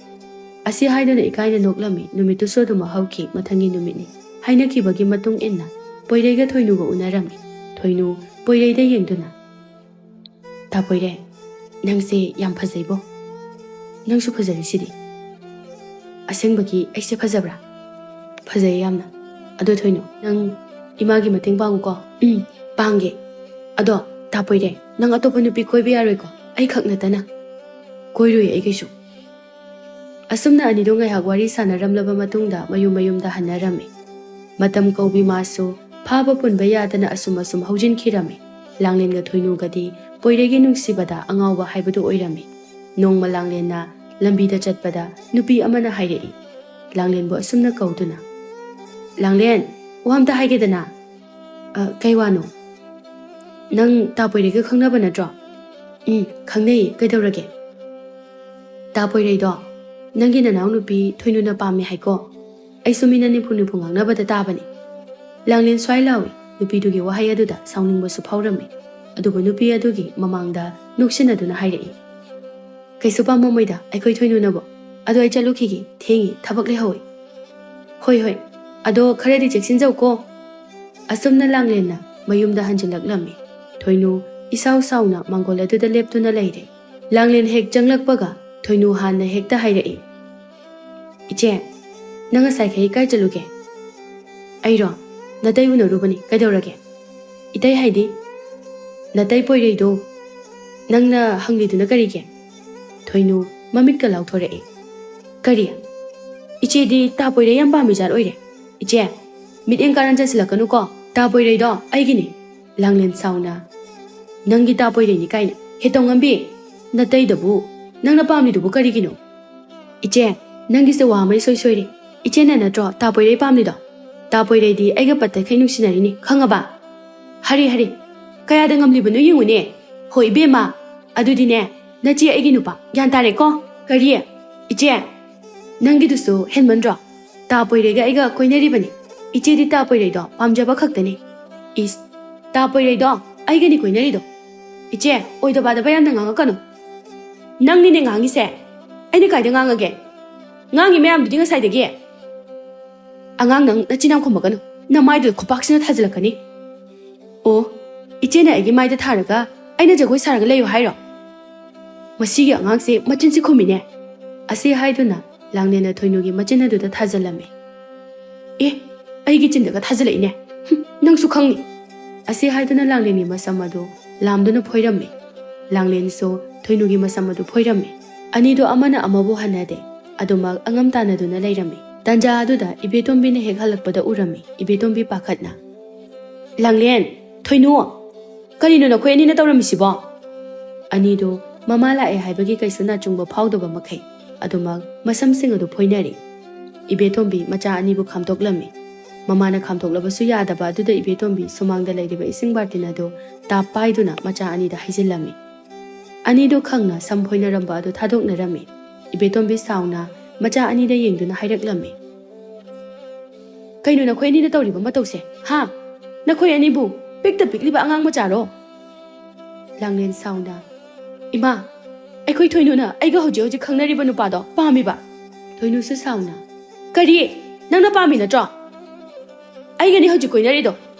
ꯑꯁꯤ ꯍꯥꯏꯗꯨꯅ ꯏꯀꯥꯏꯅ ꯅꯣꯛꯂꯝꯃꯤ꯫ ꯅꯨꯃꯤꯠꯇꯨꯁꯨ ꯑꯗꯨꯃꯛ ꯍꯧꯈꯤ꯫ ꯃꯊꯪꯒꯤ ꯅꯨꯃꯤꯠꯅꯤ꯫ ꯍꯥꯏꯅꯈꯤꯕꯒꯤ ꯃꯇꯨꯡ ꯏꯟꯅ ꯄꯣꯏꯔꯩꯒ ꯊꯣꯏꯅꯨꯒ ꯎꯅꯔꯝꯃꯤ꯫ ꯊꯣꯏꯅꯨ ꯄꯣꯏꯔꯩꯗ ꯌꯦꯡꯗꯨꯅ, "ꯇꯥ ꯄꯣꯏꯔꯩ, ꯅꯪꯁꯦ ꯌꯥꯝ ꯐꯖꯩꯕꯣ꯫ ꯅꯪꯁꯨ ꯐꯖꯔꯤꯁꯤꯗꯤ꯫" ꯑꯁꯦꯡꯕꯒꯤ ꯑꯩꯁꯦ ꯐꯖꯕ꯭ꯔꯥ? ꯐꯖꯩ ꯌꯥꯝꯅ꯫ ꯑꯗꯣ ꯊꯣꯏꯅꯨ, ꯅꯪ ꯏꯃꯥꯒꯤ ꯃꯇꯦꯡ ꯄꯥꯡꯉꯨꯀꯣ꯫ ꯎꯝ, ꯄꯥꯡꯒꯦ꯫ ꯑꯗꯣ ꯇꯥꯄꯣꯏꯔꯦ, ꯅꯪ ꯑꯇꯣꯞꯄ ꯅꯨꯄꯤ ꯀꯣꯏꯕ ꯌꯥꯔꯣꯏꯀꯣ, ꯑꯩꯈꯛ ꯅꯠꯇꯅ꯫ ꯀꯣꯏꯔꯣꯏ ꯑꯩ ꯀꯩꯁꯨ꯫ ꯑꯁꯨꯝꯅ ꯑꯅꯤꯗꯣ ꯉꯥꯏꯍꯥꯛ ꯋꯥꯔꯤ ꯁꯥꯟꯅꯔꯝꯂꯕ ꯃꯇꯨꯡꯗ ꯃꯌꯨꯝ ꯃꯌꯨꯝꯗ ꯍꯟꯅꯔꯝꯃꯤ꯫ ꯃꯇꯝ ꯀꯧꯕꯤ ꯃꯥꯁꯨ ꯐꯥꯕ ꯄꯨꯟꯕ ꯌꯥꯗꯅ ꯑꯁꯨꯝ ꯑꯁꯨꯝ ꯍꯧꯖꯤꯟꯈꯤꯔꯝꯃꯤ꯫ ꯂꯥꯡꯂꯦꯟꯒ ꯊꯣꯏꯅꯨꯒꯗꯤ ꯄꯣꯏꯔꯩꯒꯤ ꯅꯨꯡꯁꯤꯕꯗ ꯑꯉꯥꯎꯕ ꯍꯥꯏꯕꯗꯨ ꯑꯣꯏꯔꯝꯃꯤ꯫ ꯅꯣꯡꯃ ꯂꯥꯡꯂꯦꯟꯅ ꯂꯝꯕꯤꯗ ꯆꯠꯄꯗ ꯅꯨꯄꯤ ꯑꯃꯅ ꯍꯥꯏꯔꯛꯏ, ꯂꯥꯡꯂꯦꯟꯕꯨ ꯑꯁꯨꯝꯅ ꯀꯧꯗꯨꯅ, "ꯂꯥꯡꯂꯦꯟ, ꯋꯥ ꯑꯝꯇ ꯍꯥꯏꯒꯦꯗꯅ?" "ꯑ, ꯀꯩ ꯋꯥꯅꯣ?" "ꯅꯪ ꯇꯥꯄꯣꯏꯔꯩꯒ ꯈꯪꯅꯕ ꯅꯠꯇ꯭ꯔꯣ?" "ꯎꯝ, ꯈꯪꯅꯩꯌꯦ꯫ ꯀꯩꯗꯧꯔꯒꯦ?" "ꯇꯥꯄꯣꯏꯔꯩꯗꯣ ꯅꯪꯒꯤ ꯅꯅꯥꯎꯅꯨꯄꯤ ꯊꯣꯏꯅꯨꯅ ꯄꯥꯝꯃꯦ ꯍꯥꯏꯀꯣ꯫ ꯑꯩꯁꯨ ꯃꯤꯅ ꯅꯤꯐꯨ ꯅꯤꯐꯨ ꯉꯥꯡꯅꯕꯗ ꯇꯥꯕꯅꯤ꯫" ꯂꯥꯡꯂꯦꯟ ꯁ꯭ꯋꯥꯏ ꯂꯥꯎꯏ꯫ ꯅꯨꯄꯤꯗꯨꯒꯤ ꯋꯥꯍꯩ ꯑꯗꯨꯗ ꯁꯥꯎꯅꯤꯡꯕꯁꯨ ꯐꯥꯎꯔꯝꯃꯤ꯫ ꯑꯗꯨꯕꯨ ꯅꯨꯄꯤ ꯑꯗꯨꯒꯤ ꯃꯃꯥꯡꯗ ꯅꯣꯛꯁꯤꯟꯅꯗꯨꯅ ꯍꯥꯏꯔꯛꯏ, "ꯀꯩꯁꯨ ꯄꯥꯝꯃꯝꯃꯣꯏꯗ ꯑꯩꯈꯣꯏ ꯊꯣꯏꯅꯨꯅꯕꯨ꯫ ꯑꯗꯣ ꯑꯩ ꯆꯠꯂꯨꯈꯤꯒꯦ, ꯊꯦꯡꯉꯦ, ꯊꯕꯛ ꯂꯩꯍꯧꯋꯤ꯫" "ꯍꯣꯏ, ꯍꯣꯏ꯫ ꯑꯗꯣ ꯈꯔꯗꯤ ꯆꯦꯛꯁꯤꯟꯖꯧꯀꯣ꯫" ꯑꯁꯨꯝꯅ ꯂꯥꯡꯂꯦꯟꯅ ꯃꯌꯨꯝꯗ ꯍꯟꯖꯤꯜꯂꯛꯂꯝꯃꯤ꯫ ꯊꯣꯏꯅꯨ ꯏꯁꯥꯎ ꯁꯥꯎꯅ ꯃꯥꯡꯒꯣꯜ ꯑꯗꯨꯗ ꯂꯦꯞꯇꯨꯅ ꯂꯩꯔꯦ꯫ ꯂꯥꯡꯂꯦꯟ ꯍꯦꯛ ꯆꯪꯂꯛꯄꯒ ꯊꯣꯏꯅꯨ ꯍꯥꯟꯅ ꯍꯦꯛꯇ ꯍꯥꯏꯔꯛꯏ, "ꯏꯆꯦ, ꯅꯪ ꯉꯁꯥꯏꯈꯩ ꯀꯥꯏ ꯆꯠꯂꯨꯒꯦ?" "ꯑꯩꯔꯣ? ꯅꯇꯩ ꯎꯅꯔꯨꯕꯅꯤ꯫ ꯀꯩꯗꯧꯔꯒꯦ?" "ꯏꯇꯩ ꯍꯥꯏꯗꯤ?" "ꯅꯇꯩ ꯄꯣꯏꯔꯩꯗꯣ꯫ ꯅꯪꯅ ꯍꯪꯂꯤꯗꯨꯅ ꯀꯔꯤꯒꯤ?" ꯊꯣꯏꯅꯨ ꯃꯃꯤꯠꯀ ꯂꯥꯎꯊꯣꯔꯛꯏ꯫ "ꯀꯔꯤ? ꯏꯆꯦꯗꯤ ꯇꯥ ꯄꯣꯏꯔꯩ ꯌꯥꯝ ꯄꯥꯝꯃꯤ ꯖꯥꯠ ꯑꯣꯏꯔꯦ꯫ ꯏꯆꯦ, ꯃꯤꯠꯌꯦꯡ ꯀꯥꯔꯟ ꯆꯠꯁꯤꯜꯂꯛꯀꯅꯨꯀꯣ꯫ ꯇꯥ ꯄꯣꯏꯔꯩꯗꯣ ꯑꯩꯒꯤꯅꯤ꯫" ꯂꯥꯡꯂꯦꯟ ꯁꯥꯎꯅ, "ꯅꯪꯒꯤ ꯇꯥ ꯄꯣꯏꯔꯩꯅꯤ ꯀꯥꯏꯅ꯫ ꯍꯦ ꯇꯧꯉꯝꯕꯤ, ꯅꯇꯩꯗꯕꯨ ꯅꯪꯅ ꯄꯥꯝꯂꯤꯗꯨꯕꯨ ꯀꯔꯤꯒꯤꯅꯣ?" "ꯏꯆꯦ, ꯅꯪꯒꯤꯁꯦ ꯋꯥ ꯑꯃ ꯏꯁꯣꯏ ꯁꯣꯏꯔꯦ꯫ ꯏꯆꯦꯅ ꯅꯠꯇ꯭ꯔꯣ ꯇꯥ ꯄꯣꯏꯔꯩ ꯄꯥꯝꯂꯤꯗꯣ? ꯇꯥ ꯄꯣꯏꯔꯩꯗꯤ ꯑꯩꯒ ꯄꯠꯇꯈꯩ ꯅꯨꯡꯁꯤꯅꯔꯤꯅꯤ, ꯈꯪꯉꯕ?" "ꯍꯔꯦ, ꯍꯔꯦ, ꯀꯌꯥꯗ ꯉꯝꯂꯤꯕꯅꯣ ꯌꯦꯡꯉꯨꯅꯦ꯫ ꯍꯣ ꯏꯕꯦꯝꯃ, ꯑꯗꯨꯗꯤꯅꯦ, ꯅꯆꯦ ꯑꯩꯒꯤ ꯅꯨꯄꯥ, ꯒ꯭ꯌꯥꯟ ꯇꯥꯔꯦꯀꯣ?" "ꯀꯔꯤ? ꯏꯆꯦ, ꯅꯪꯒꯤꯗꯨꯁꯨ ꯍꯦꯟꯃꯟꯗ꯭ꯔꯣ? ꯇꯥ ꯄꯣꯏꯔꯩꯒ ꯑꯩꯒ ꯀꯣꯏꯅꯔꯤꯕꯅꯤ꯫ ꯏꯆꯦꯗꯤ ꯇꯥ ꯄꯣꯏꯔꯩꯗꯣ ꯄꯥꯝꯖꯕ ꯈꯛꯇꯅꯤ꯫" "ꯏꯁ, ꯇꯥ ꯄꯣꯏꯔꯩꯗꯣ ꯑꯩꯒꯅꯤ ꯀꯣꯏꯅꯔꯤꯗꯣ?" "ꯏꯆꯦ, ꯑꯣꯏꯗꯕꯗꯕ ꯌꯥꯝꯅ ꯉꯥꯡꯉꯛꯀꯅꯨ꯫" "ꯅꯪꯅꯤꯅꯦ ꯉꯥꯡꯉꯤꯁꯦ꯫ ꯑꯩꯅ ꯀꯥꯏꯗ ꯉꯥꯡꯉꯒꯦ? ꯉꯥꯡꯉꯤ ꯃꯌꯥꯝꯗꯨꯗꯤ ꯉꯁꯥꯏꯗꯒꯤ꯫" "ꯑꯉꯥꯡ ꯅꯪ ꯅꯆꯤꯟ ꯌꯥꯝ ꯈꯨꯝꯃꯛꯀꯅꯨ꯫ ꯅꯃꯥꯏꯗꯨꯗ ꯈꯨꯄꯥꯛꯁꯤꯅ ꯊꯥꯖꯤꯜꯂꯛꯀꯅꯤ꯫" "ꯑꯣ, ꯏꯆꯦꯅ ꯑꯩꯒꯤ ꯃꯥꯏꯗ ꯊꯥꯔꯒ ꯑꯩꯅ ꯖꯒꯣꯏ ꯁꯥꯔꯒ ꯂꯩꯌꯨ ꯍꯥꯏꯔꯣ? ꯃꯁꯤꯒꯤ ꯑꯉꯥꯡꯁꯦ ꯃꯆꯤꯟꯁꯤ ꯈꯨꯝꯃꯤꯅꯦ꯫" ꯑꯁꯤ ꯍꯥꯏꯗꯨꯅ ꯂꯥꯡꯂꯦꯟꯅ ꯊꯣꯏꯅꯨꯒꯤ ꯃꯆꯤꯟ ꯑꯗꯨꯗ ꯊꯥꯖꯤꯜꯂꯝꯃꯤ꯫ "ꯑꯦ, ꯑꯩꯒꯤ ꯆꯤꯟꯗꯒ ꯊꯥꯖꯤꯜꯂꯛꯏꯅꯦ꯫ ꯍꯨꯝ, ꯅꯪꯁꯨ ꯈꯪꯅꯤ!" ꯑꯁꯤ ꯍꯥꯏꯗꯨꯅ ꯂꯥꯡꯂꯦꯟꯒꯤ ꯃꯁꯝ ꯑꯗꯨ ꯂꯥꯝꯗꯨꯅ ꯐꯣꯏꯔꯝꯃꯤ꯫ ꯂꯥꯡꯂꯦꯟꯁꯨ ꯊꯣꯏꯅꯨꯒꯤ ꯃꯁꯝ ꯑꯗꯨ ꯐꯣꯏꯔꯝꯃꯤ꯫ ꯑꯅꯤꯗꯣ ꯑꯃꯅ ꯑꯃꯕꯨ ꯍꯟꯅꯗꯦ꯫ ꯑꯗꯨꯃꯛ ꯑꯉꯝ ꯇꯥꯟꯅꯗꯨꯅ ꯂꯩꯔꯝꯃꯤ꯫ ꯇꯟꯖꯥ ꯑꯗꯨꯗ ꯏꯕꯦꯇꯣꯝꯕꯤꯅ ꯍꯦꯛ ꯍꯜꯂꯛꯄꯗ ꯎꯔꯝꯃꯤ꯫ ꯏꯕꯦꯇꯣꯝꯕꯤ ꯄꯥꯈꯠꯅ, "ꯂꯥꯡꯂꯦꯟ, ꯊꯣꯏꯅꯨ, ꯀꯔꯤꯅꯣ ꯅꯈꯣꯏ ꯑꯅꯤꯅ ꯇꯧꯔꯝꯃꯤꯁꯤꯕꯣ?" ꯑꯅꯤꯗꯨ ꯃꯃꯥ ꯂꯥꯛꯑꯦ ꯍꯥꯏꯕꯒꯤ ꯀꯩꯁꯨ ꯅꯥꯆꯨꯡꯕ ꯐꯥꯎꯗꯕ ꯃꯈꯩ ꯑꯗꯨꯃꯛ ꯃꯁꯝꯁꯤꯡ ꯑꯗꯨ ꯐꯣꯏꯅꯔꯤ꯫ ꯏꯕꯦꯇꯣꯝꯕꯤ ꯃꯆꯥ ꯑꯅꯤꯕꯨ ꯈꯥꯝꯗꯣꯛꯂꯝꯃꯤ꯫ ꯃꯃꯥꯅ ꯈꯥꯝꯗꯣꯛꯂꯕꯁꯨ ꯌꯥꯗꯕ ꯑꯗꯨꯗ ꯏꯕꯦꯇꯣꯝꯕꯤ ꯁꯨꯃꯥꯡꯗ ꯂꯩꯔꯤꯕ ꯏꯁꯤꯡ ꯕꯥꯔꯇꯤꯟ ꯑꯗꯨ ꯇꯥꯞ ꯄꯥꯏꯗꯨꯅ ꯃꯆꯥ ꯑꯅꯤꯗ ꯍꯩꯖꯤꯜꯂꯝꯃꯤ꯫ ꯑꯅꯤꯗꯨ ꯈꯪꯅ ꯁꯝ ꯐꯣꯏꯅꯔꯝꯕ ꯑꯗꯨ ꯊꯥꯗꯣꯛꯅꯔꯝꯃꯤ꯫ ꯏꯕꯦꯇꯣꯝꯕꯤ ꯁꯥꯎꯅ ꯃꯆꯥ ꯑꯅꯤꯗ ꯌꯦꯡꯗꯨꯅ ꯍꯥꯏꯔꯛꯂꯝꯃꯤ, "ꯀꯩꯅꯣ ꯅꯈꯣꯏ ꯑꯅꯤꯅ ꯇꯧꯔꯤꯕ ꯃꯇꯧꯁꯦ, ꯍꯥ? ꯅꯈꯣꯏ ꯑꯅꯤꯕꯨ ꯄꯤꯛꯇ ꯄꯤꯛꯂꯤꯕ ꯑꯉꯥꯡ ꯃꯆꯥꯔꯣ?" ꯂꯥꯡꯂꯦꯟ ꯁꯥꯎꯅ, "ꯏꯃꯥ, ꯑꯩꯈꯣꯏ ꯊꯣꯏꯅꯨꯅ ꯑꯩꯒ ꯍꯧꯖꯤꯛ ꯍꯧꯖꯤꯛ ꯈꯪꯅꯔꯤꯕ ꯅꯨꯄꯥꯗꯣ ꯄꯥꯝꯃꯤꯕ꯫" ꯊꯣꯏꯅꯨꯁꯨ ꯁꯥꯎꯅ, "ꯀꯔꯤ? ꯅꯪꯅ ꯄꯥꯝꯃꯤ ꯅꯠꯇ꯭ꯔꯣ? ꯑꯩꯒꯅꯤ ꯍꯧꯖꯤꯛ ꯀꯣꯏꯅꯔꯤꯗꯣ꯫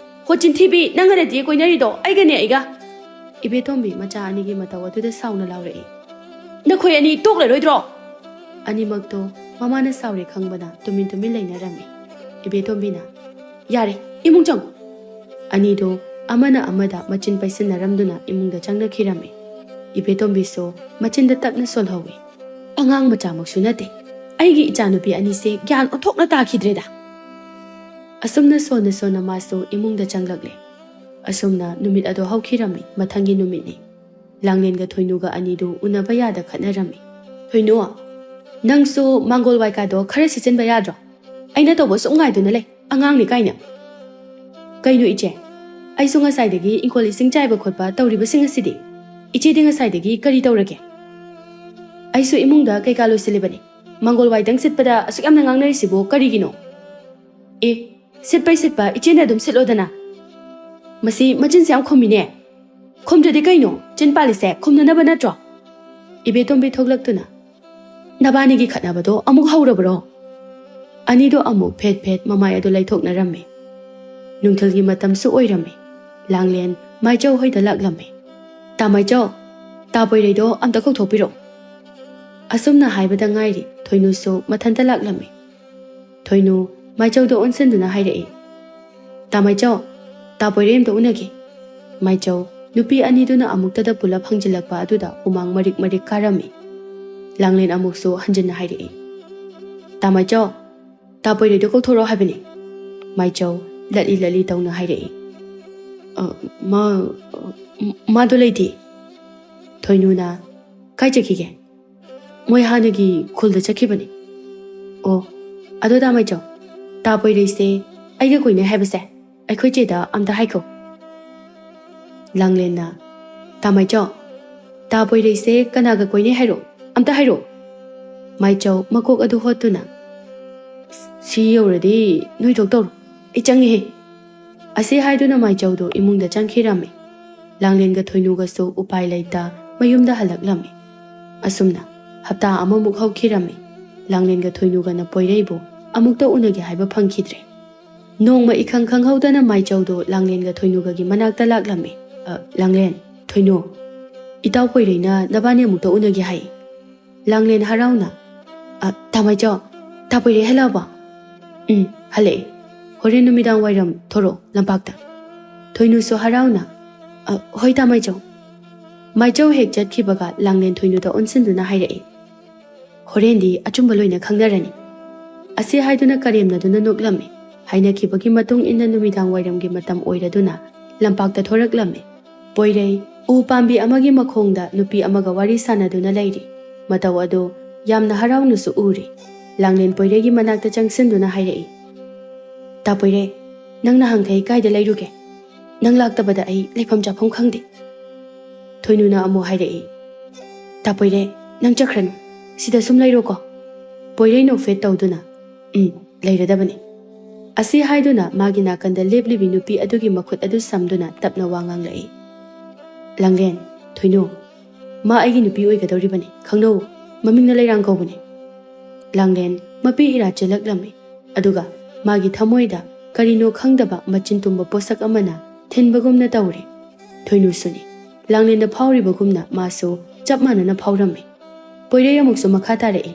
ꯍꯣ ꯆꯤꯟꯊꯤꯕꯤ, ꯅꯪꯒ ꯅꯠꯇꯤꯌꯦ ꯀꯣꯏꯅꯔꯤꯗꯣ, ꯑꯩꯒꯅꯦ, ꯑꯩꯒ꯫" ꯏꯕꯦꯇꯣꯝꯕꯤ ꯃꯆꯥ ꯑꯅꯤꯒꯤ ꯃꯇꯧ ꯑꯗꯨꯗ ꯁꯥꯎꯅ ꯂꯥꯎꯔꯛꯏ, "ꯅꯈꯣꯏ ꯑꯅꯤ ꯇꯣꯛꯂꯔꯣꯏꯗ꯭ꯔꯣ?" ꯑꯅꯤꯃꯛꯇꯣ ꯃꯃꯥꯅ ꯁꯥꯎꯔꯦ ꯈꯪꯕꯅ ꯇꯨꯃꯤꯟ ꯇꯨꯃꯤꯟ ꯂꯩꯅꯔꯝꯃꯤ꯫ ꯏꯕꯦꯇꯣꯝꯕꯤꯅ, "ꯌꯥꯔꯦ, ꯏꯃꯨꯡ ꯆꯪꯉꯨ꯫" ꯑꯅꯤꯗꯣ ꯑꯃꯅ ꯑꯃꯗ ꯃꯆꯤꯟ ꯄꯩꯁꯤꯟꯅꯔꯝꯗꯨꯅ ꯏꯃꯨꯡꯗ ꯆꯪꯅꯈꯤꯔꯝꯃꯤ꯫ ꯏꯕꯦꯇꯣꯝꯕꯤꯁꯨ ꯃꯆꯤꯟꯗ ꯇꯞꯅ ꯁꯣꯜꯍꯧꯏ, "ꯑꯉꯥꯡ ꯃꯆꯥꯃꯛꯁꯨ ꯅꯠꯇꯦ, ꯑꯩꯒꯤ ꯏꯆꯥꯅꯨꯄꯤ ꯑꯅꯤꯁꯦ ꯒ꯭ꯌꯥꯟ ꯑꯣꯟꯊꯣꯛꯅ ꯇꯥꯈꯤꯗ꯭ꯔꯦꯗ꯫" ꯑꯁꯨꯝꯅ ꯁꯣꯟꯅ ꯁꯣꯟꯅ ꯃꯥꯁꯨ ꯏꯃꯨꯡꯗ ꯆꯪꯂꯛꯂꯦ꯫ ꯑꯁꯨꯝꯅ ꯅꯨꯃꯤꯠ ꯑꯗꯣ ꯍꯧꯈꯤꯔꯝꯃꯤ꯫ ꯃꯊꯪꯒꯤ ꯅꯨꯃꯤꯠꯅꯤ꯫ ꯂꯥꯡꯂꯦꯟꯒ ꯊꯣꯏꯅꯨꯒ ꯑꯅꯤꯗꯨ ꯎꯅꯕ ꯌꯥꯗ ꯈꯠꯅꯔꯝꯃꯤ꯫ "ꯊꯣꯏꯅꯨ, ꯅꯪꯁꯨ ꯃꯥꯡꯒꯣꯜ ꯋꯥꯏꯀꯥꯗꯣ ꯈꯔ ꯁꯤꯠꯆꯤꯟꯕ ꯌꯥꯗ꯭ꯔꯣ? ꯑꯩꯅ ꯇꯧꯕ ꯁꯨꯝ ꯉꯥꯏꯗꯨꯅ ꯂꯩ, ꯑꯉꯥꯡꯅꯤ ꯀꯥꯏꯅ꯫" "ꯀꯩꯅꯣ ꯏꯆꯦ, ꯑꯩꯁꯨ ꯉꯁꯥꯏꯗꯒꯤ ꯏꯪꯈꯣꯜ ꯏꯁꯤꯡ ꯆꯥꯏꯕ ꯈꯣꯠꯄ ꯇꯧꯔꯤꯕꯁꯤꯡ ꯑꯁꯤꯗꯤ꯫ ꯏꯆꯦꯗꯤ ꯉꯁꯥꯏꯗꯒꯤ ꯀꯔꯤ ꯇꯧꯔꯒꯦ?" "ꯑꯩꯁꯨ ꯏꯃꯨꯡꯗ ꯀꯩꯀꯥ ꯂꯣꯏꯁꯤꯜꯂꯤꯕꯅꯤ꯫ ꯃꯥꯡꯒꯣꯜ ꯋꯥꯏꯗꯪ ꯁꯤꯠꯄꯗ ꯑꯁꯨꯛ ꯌꯥꯝꯅ ꯉꯥꯡꯅꯔꯤꯁꯤꯕꯨ ꯀꯔꯤꯒꯤꯅꯣ?" "ꯑꯦ, ꯁꯤꯠꯄꯩ ꯁꯤꯠꯄ ꯏꯆꯦꯅ ꯑꯗꯨꯝ ꯁꯤꯠꯂꯣꯗꯅ꯫ ꯃꯁꯤ ꯃꯆꯤꯟꯁꯦ ꯌꯥꯝ ꯈꯨꯝꯃꯤꯅꯦ꯫ ꯈꯨꯝꯗ꯭ꯔꯗꯤ ꯀꯩꯅꯣ? ꯆꯤꯟ ꯄꯥꯜꯂꯤꯁꯦ ꯈꯨꯝꯅꯅꯕ ꯅꯠꯇ꯭ꯔꯣ?" ꯏꯕꯦꯇꯣꯝꯕꯤ ꯊꯣꯛꯂꯛꯇꯨꯅ, "ꯅꯕꯥꯅꯤꯒꯤ ꯈꯠꯅꯕꯗꯣ ꯑꯃꯨꯛ ꯍꯧꯔꯕ꯭ꯔꯣ?" ꯑꯅꯤꯗꯣ ꯑꯃꯨꯛ ꯐꯦꯠ ꯐꯦꯠ ꯃꯃꯥꯏ ꯑꯗꯨ ꯂꯩꯊꯣꯛꯅꯔꯝꯃꯤ꯫ ꯅꯨꯡꯊꯤꯜꯒꯤ ꯃꯇꯝꯁꯨ ꯑꯣꯏꯔꯝꯃꯤ꯫ ꯂꯥꯡꯂꯦꯟ ꯃꯥꯏꯆꯧ ꯍꯣꯏꯗ ꯂꯥꯛꯂꯝꯃꯤ꯫ "ꯇꯥ ꯃꯥꯏꯆꯧ, ꯇꯥ ꯄꯣꯏꯔꯩꯗꯣ ꯑꯝꯇ ꯀꯧꯊꯣꯛꯄꯤꯔꯛꯑꯣ꯫" ꯑꯁꯨꯝꯅ ꯍꯥꯏꯕꯗ ꯉꯥꯏꯔꯤ, ꯊꯣꯏꯅꯨꯁꯨ ꯃꯊꯟꯇ ꯂꯥꯛꯂꯝꯃꯤ꯫ ꯊꯣꯏꯅꯨ ꯃꯥꯏꯆꯧꯗ ꯑꯣꯟꯁꯤꯟꯗꯨꯅ ꯍꯥꯏꯔꯛꯏ, "ꯇꯥ ꯃꯥꯏꯆꯧ, ꯇꯥ ꯄꯣꯏꯔꯩ ꯑꯝꯇ ꯎꯅꯒꯦ꯫" ꯃꯥꯏꯆꯧ ꯅꯨꯄꯤ ꯑꯅꯤꯗꯨꯅ ꯑꯃꯨꯛꯇꯗ ꯄꯨꯂꯞ ꯍꯪꯖꯤꯜꯂꯛꯄ ꯑꯗꯨꯗ ꯍꯨꯃꯥꯡ ꯃꯔꯤꯛ ꯃꯔꯤꯛ ꯀꯥꯔꯝꯃꯤ꯫ ꯂꯥꯡꯂꯦꯟ ꯑꯃꯨꯛꯁꯨ ꯍꯟꯖꯤꯟꯅ ꯍꯥꯏꯔꯛꯏ, "ꯇꯥ ꯃꯥꯏꯆꯧ, ꯇꯥ ꯄꯣꯏꯔꯩꯗꯣ ꯀꯧꯊꯣꯔꯛꯑꯣ ꯍꯥꯏꯕꯅꯤ꯫" ꯃꯥꯏꯆꯧ ꯂꯠꯂꯤ ꯂꯠꯂꯤ ꯇꯧꯅ ꯍꯥꯏꯔꯛꯏ, "ꯑ, ꯃꯥ, ꯑ, ꯃꯥꯗꯣ ꯂꯩꯇꯦ꯫" ꯊꯣꯏꯅꯨꯅ, "ꯀꯥꯏ ꯆꯠꯈꯤꯒꯦ?" "ꯃꯣꯏ ꯍꯥꯟꯅꯒꯤ ꯈꯨꯜꯗ ꯆꯠꯈꯤꯕꯅꯤ꯫" "ꯑꯣ, ꯑꯗꯣ ꯇꯥ ꯃꯥꯏꯆꯧ, ꯇꯥ ꯄꯣꯏꯔꯩꯁꯦ ꯑꯩꯒ ꯀꯣꯏꯅꯩ ꯍꯥꯏꯕꯁꯦ ꯑꯩꯈꯣꯏ ꯆꯦꯗ ꯑꯝꯇ ꯍꯥꯏꯈꯣ꯫" ꯂꯥꯡꯂꯦꯟꯅ, "ꯇꯥ ꯃꯥꯏꯆꯧ, ꯇꯥ ꯄꯣꯏꯔꯩꯁꯦ ꯀꯅꯥꯒ ꯀꯣꯏꯅꯩ ꯍꯥꯏꯔꯣ? ꯑꯝꯇ ꯍꯥꯏꯔꯣ꯫" ꯃꯥꯏꯆꯧ ꯃꯀꯣꯛ ꯑꯗꯨ ꯍꯣꯠꯇꯨꯅ, "ꯁꯤ ꯌꯧꯔꯗꯤ ꯅꯣꯏ ꯊꯣꯛ ꯇꯧꯔꯣ, ꯑꯩ ꯆꯪꯉꯤꯍꯦ꯫" ꯑꯁꯤ ꯍꯥꯏꯗꯨꯅ ꯃꯥꯏꯆꯧꯗꯣ ꯏꯃꯨꯡꯗ ꯆꯪꯈꯤꯔꯝꯃꯤ꯫ ꯂꯥꯡꯂꯦꯟꯒ ꯊꯣꯏꯅꯨꯒꯁꯨ ꯎꯄꯥꯏ ꯂꯩꯇ ꯃꯌꯨꯝꯗ ꯍꯜꯂꯛꯂꯝꯃꯤ꯫ ꯑꯁꯨꯝꯅ ꯍꯞꯇꯥ ꯑꯃꯃꯨꯛ ꯍꯧꯈꯤꯔꯝꯃꯤ꯫ ꯂꯥꯡꯂꯦꯟꯒ ꯊꯣꯏꯅꯨꯒꯅ ꯄꯣꯏꯔꯩꯕꯨ ꯑꯃꯨꯛꯇ ꯎꯅꯒꯦ ꯍꯥꯏꯕ ꯐꯪꯈꯤꯗ꯭ꯔꯦ꯫ ꯅꯣꯡꯃ ꯏꯈꯪ ꯈꯪꯍꯧꯗꯅ ꯃꯥꯏꯆꯧꯗꯣ ꯂꯥꯡꯂꯦꯟꯒ ꯊꯣꯏꯅꯨꯒꯒꯤ ꯃꯅꯥꯛꯇ ꯂꯥꯛꯂꯝꯃꯤ꯫ "ꯑ, ꯂꯥꯡꯂꯦꯟ, ꯊꯣꯏꯅꯨ, ꯏꯇꯥꯎ ꯄꯣꯏꯔꯩꯅ ꯅꯕꯥꯅꯤ ꯑꯃꯨꯛꯇ ꯎꯅꯒꯦ ꯍꯥꯏ꯫" ꯂꯥꯡꯂꯦꯟ ꯍꯔꯥꯎꯅ, "ꯑ, ꯇꯥ ꯃꯥꯏꯆꯧ, ꯇꯥ ꯄꯣꯏꯔꯩ ꯍꯜꯂꯛꯑꯕꯣ?" "ꯎꯝ, ꯍꯜꯂꯛꯑꯦ꯫ ꯍꯣꯔꯦꯟ ꯅꯨꯃꯤꯗꯥꯡ ꯋꯥꯏꯔꯝ ꯊꯣꯔꯛꯑꯣ ꯂꯝꯄꯥꯛꯇ꯫" ꯊꯣꯏꯅꯨꯁꯨ ꯍꯔꯥꯎꯅ, "ꯑ, ꯍꯣꯏ ꯇꯥ ꯃꯥꯏꯆꯧ꯫" ꯃꯥꯏꯆꯧ ꯍꯦꯛ ꯆꯠꯈꯤꯕꯒ ꯂꯥꯡꯂꯦꯟ ꯊꯣꯏꯅꯨꯗ ꯑꯣꯟꯁꯤꯟꯗꯨꯅ ꯍꯥꯏꯔꯛꯏ, "ꯍꯣꯔꯦꯟꯗꯤ ꯑꯆꯨꯝꯕ ꯂꯣꯏꯅ ꯈꯪꯅꯔꯅꯤ꯫" ꯑꯁꯤ ꯍꯥꯏꯗꯨꯅ ꯀꯔꯦꯝꯅꯗꯨꯅ ꯅꯣꯛꯂꯝꯃꯤ꯫ ꯍꯥꯏꯅꯈꯤꯕꯒꯤ ꯃꯇꯨꯡ ꯏꯟꯅ ꯅꯨꯃꯤꯗꯥꯡ ꯋꯥꯏꯔꯝꯒꯤ ꯃꯇꯝ ꯑꯣꯏꯔꯗꯨꯅ ꯂꯝꯄꯥꯛꯇ ꯊꯣꯔꯛꯂꯝꯃꯤ꯫ ꯄꯣꯏꯔꯩ ꯎ ꯄꯥꯝꯕꯤ ꯑꯃꯒꯤ ꯃꯈꯣꯡꯗ ꯅꯨꯄꯤ ꯑꯃꯒ ꯋꯥꯔꯤ ꯁꯥꯟꯅꯗꯨꯅ ꯂꯩꯔꯤ꯫ ꯃꯇꯧ ꯑꯗꯨ ꯌꯥꯝꯅ ꯍꯔꯥꯎꯅꯁꯨ ꯎꯔꯤ꯫ ꯂꯥꯡꯂꯦꯟ ꯄꯣꯏꯔꯩꯒꯤ ꯃꯅꯥꯛꯇ ꯆꯪꯁꯤꯟꯗꯨꯅ ꯍꯥꯏꯔꯛꯏ, "ꯇꯥ ꯄꯣꯏꯔꯩ, ꯅꯪ ꯅꯍꯥꯟꯈꯩ ꯀꯥꯏꯗ ꯂꯩꯔꯨꯒꯦ? ꯅꯪ ꯂꯥꯛꯇꯕꯗ ꯑꯩ ꯂꯩꯐꯝ ꯆꯥꯐꯝ ꯈꯪꯗꯦ꯫" ꯊꯣꯏꯅꯨꯅ ꯑꯃꯨꯛ ꯍꯥꯏꯔꯛꯏ, "ꯇꯥ ꯄꯣꯏꯔꯩ, ꯅꯪ ꯆꯠꯈ꯭ꯔꯅꯨ, ꯁꯤꯗ ꯁꯨꯝ ꯂꯩꯔꯣꯀꯣ꯫ ꯄꯣꯏꯔꯩ ꯅꯣꯛꯐꯦꯠ ꯇꯧꯗꯨꯅ, "ꯎꯝ, ꯂꯩꯔꯗꯕꯅꯤ꯫" ꯑꯁꯤ ꯍꯥꯏꯗꯨꯅ ꯃꯥꯒꯤ ꯅꯥꯀꯟꯗ ꯂꯦꯞꯂꯤꯕꯤ ꯅꯨꯄꯤ ꯑꯗꯨꯒꯤ ꯃꯈꯨꯠ ꯑꯗꯨ ꯁꯝꯗꯨꯅ ꯇꯞꯅ ꯋꯥ ꯉꯥꯡꯂꯛꯏ, "ꯂꯥꯡꯂꯦꯟ, ꯊꯣꯏꯅꯨ, ꯃꯥ ꯑꯩꯒꯤ ꯅꯨꯄꯤ ꯑꯣꯏꯒꯗꯧꯔꯤꯕꯅꯤ, ꯈꯪꯅꯧ, ꯃꯃꯤꯡꯅ ꯂꯩꯔꯥꯡ ꯀꯧꯕꯅꯤ꯫" ꯂꯥꯡꯂꯦꯟ ꯃꯄꯤ ꯏꯔꯥ ꯆꯦꯜꯂꯛꯂꯝꯃꯤ꯫ ꯑꯗꯨꯒ ꯃꯥꯒꯤ ꯊꯃꯣꯏꯗ ꯀꯔꯤꯅꯣ ꯈꯪꯗꯕ ꯃꯆꯤꯟ ꯇꯨꯝꯕ ꯄꯣꯠꯁꯛ ꯑꯃꯅ ꯊꯤꯟꯕꯒꯨꯝꯅ ꯇꯧꯔꯦ꯫ ꯊꯣꯏꯅꯨꯁꯨꯅꯤ꯫ ꯂꯥꯡꯂꯦꯟꯗ ꯐꯥꯎꯔꯤꯕꯒꯨꯝꯅ ꯃꯥꯁꯨ ꯆꯞ ꯃꯥꯟꯅꯅ ꯐꯥꯎꯔꯝꯃꯤ꯫ ꯄꯣꯏꯔꯩ ꯑꯃꯨꯛꯁꯨ ꯃꯈꯥ ꯇꯥꯔꯛꯏ,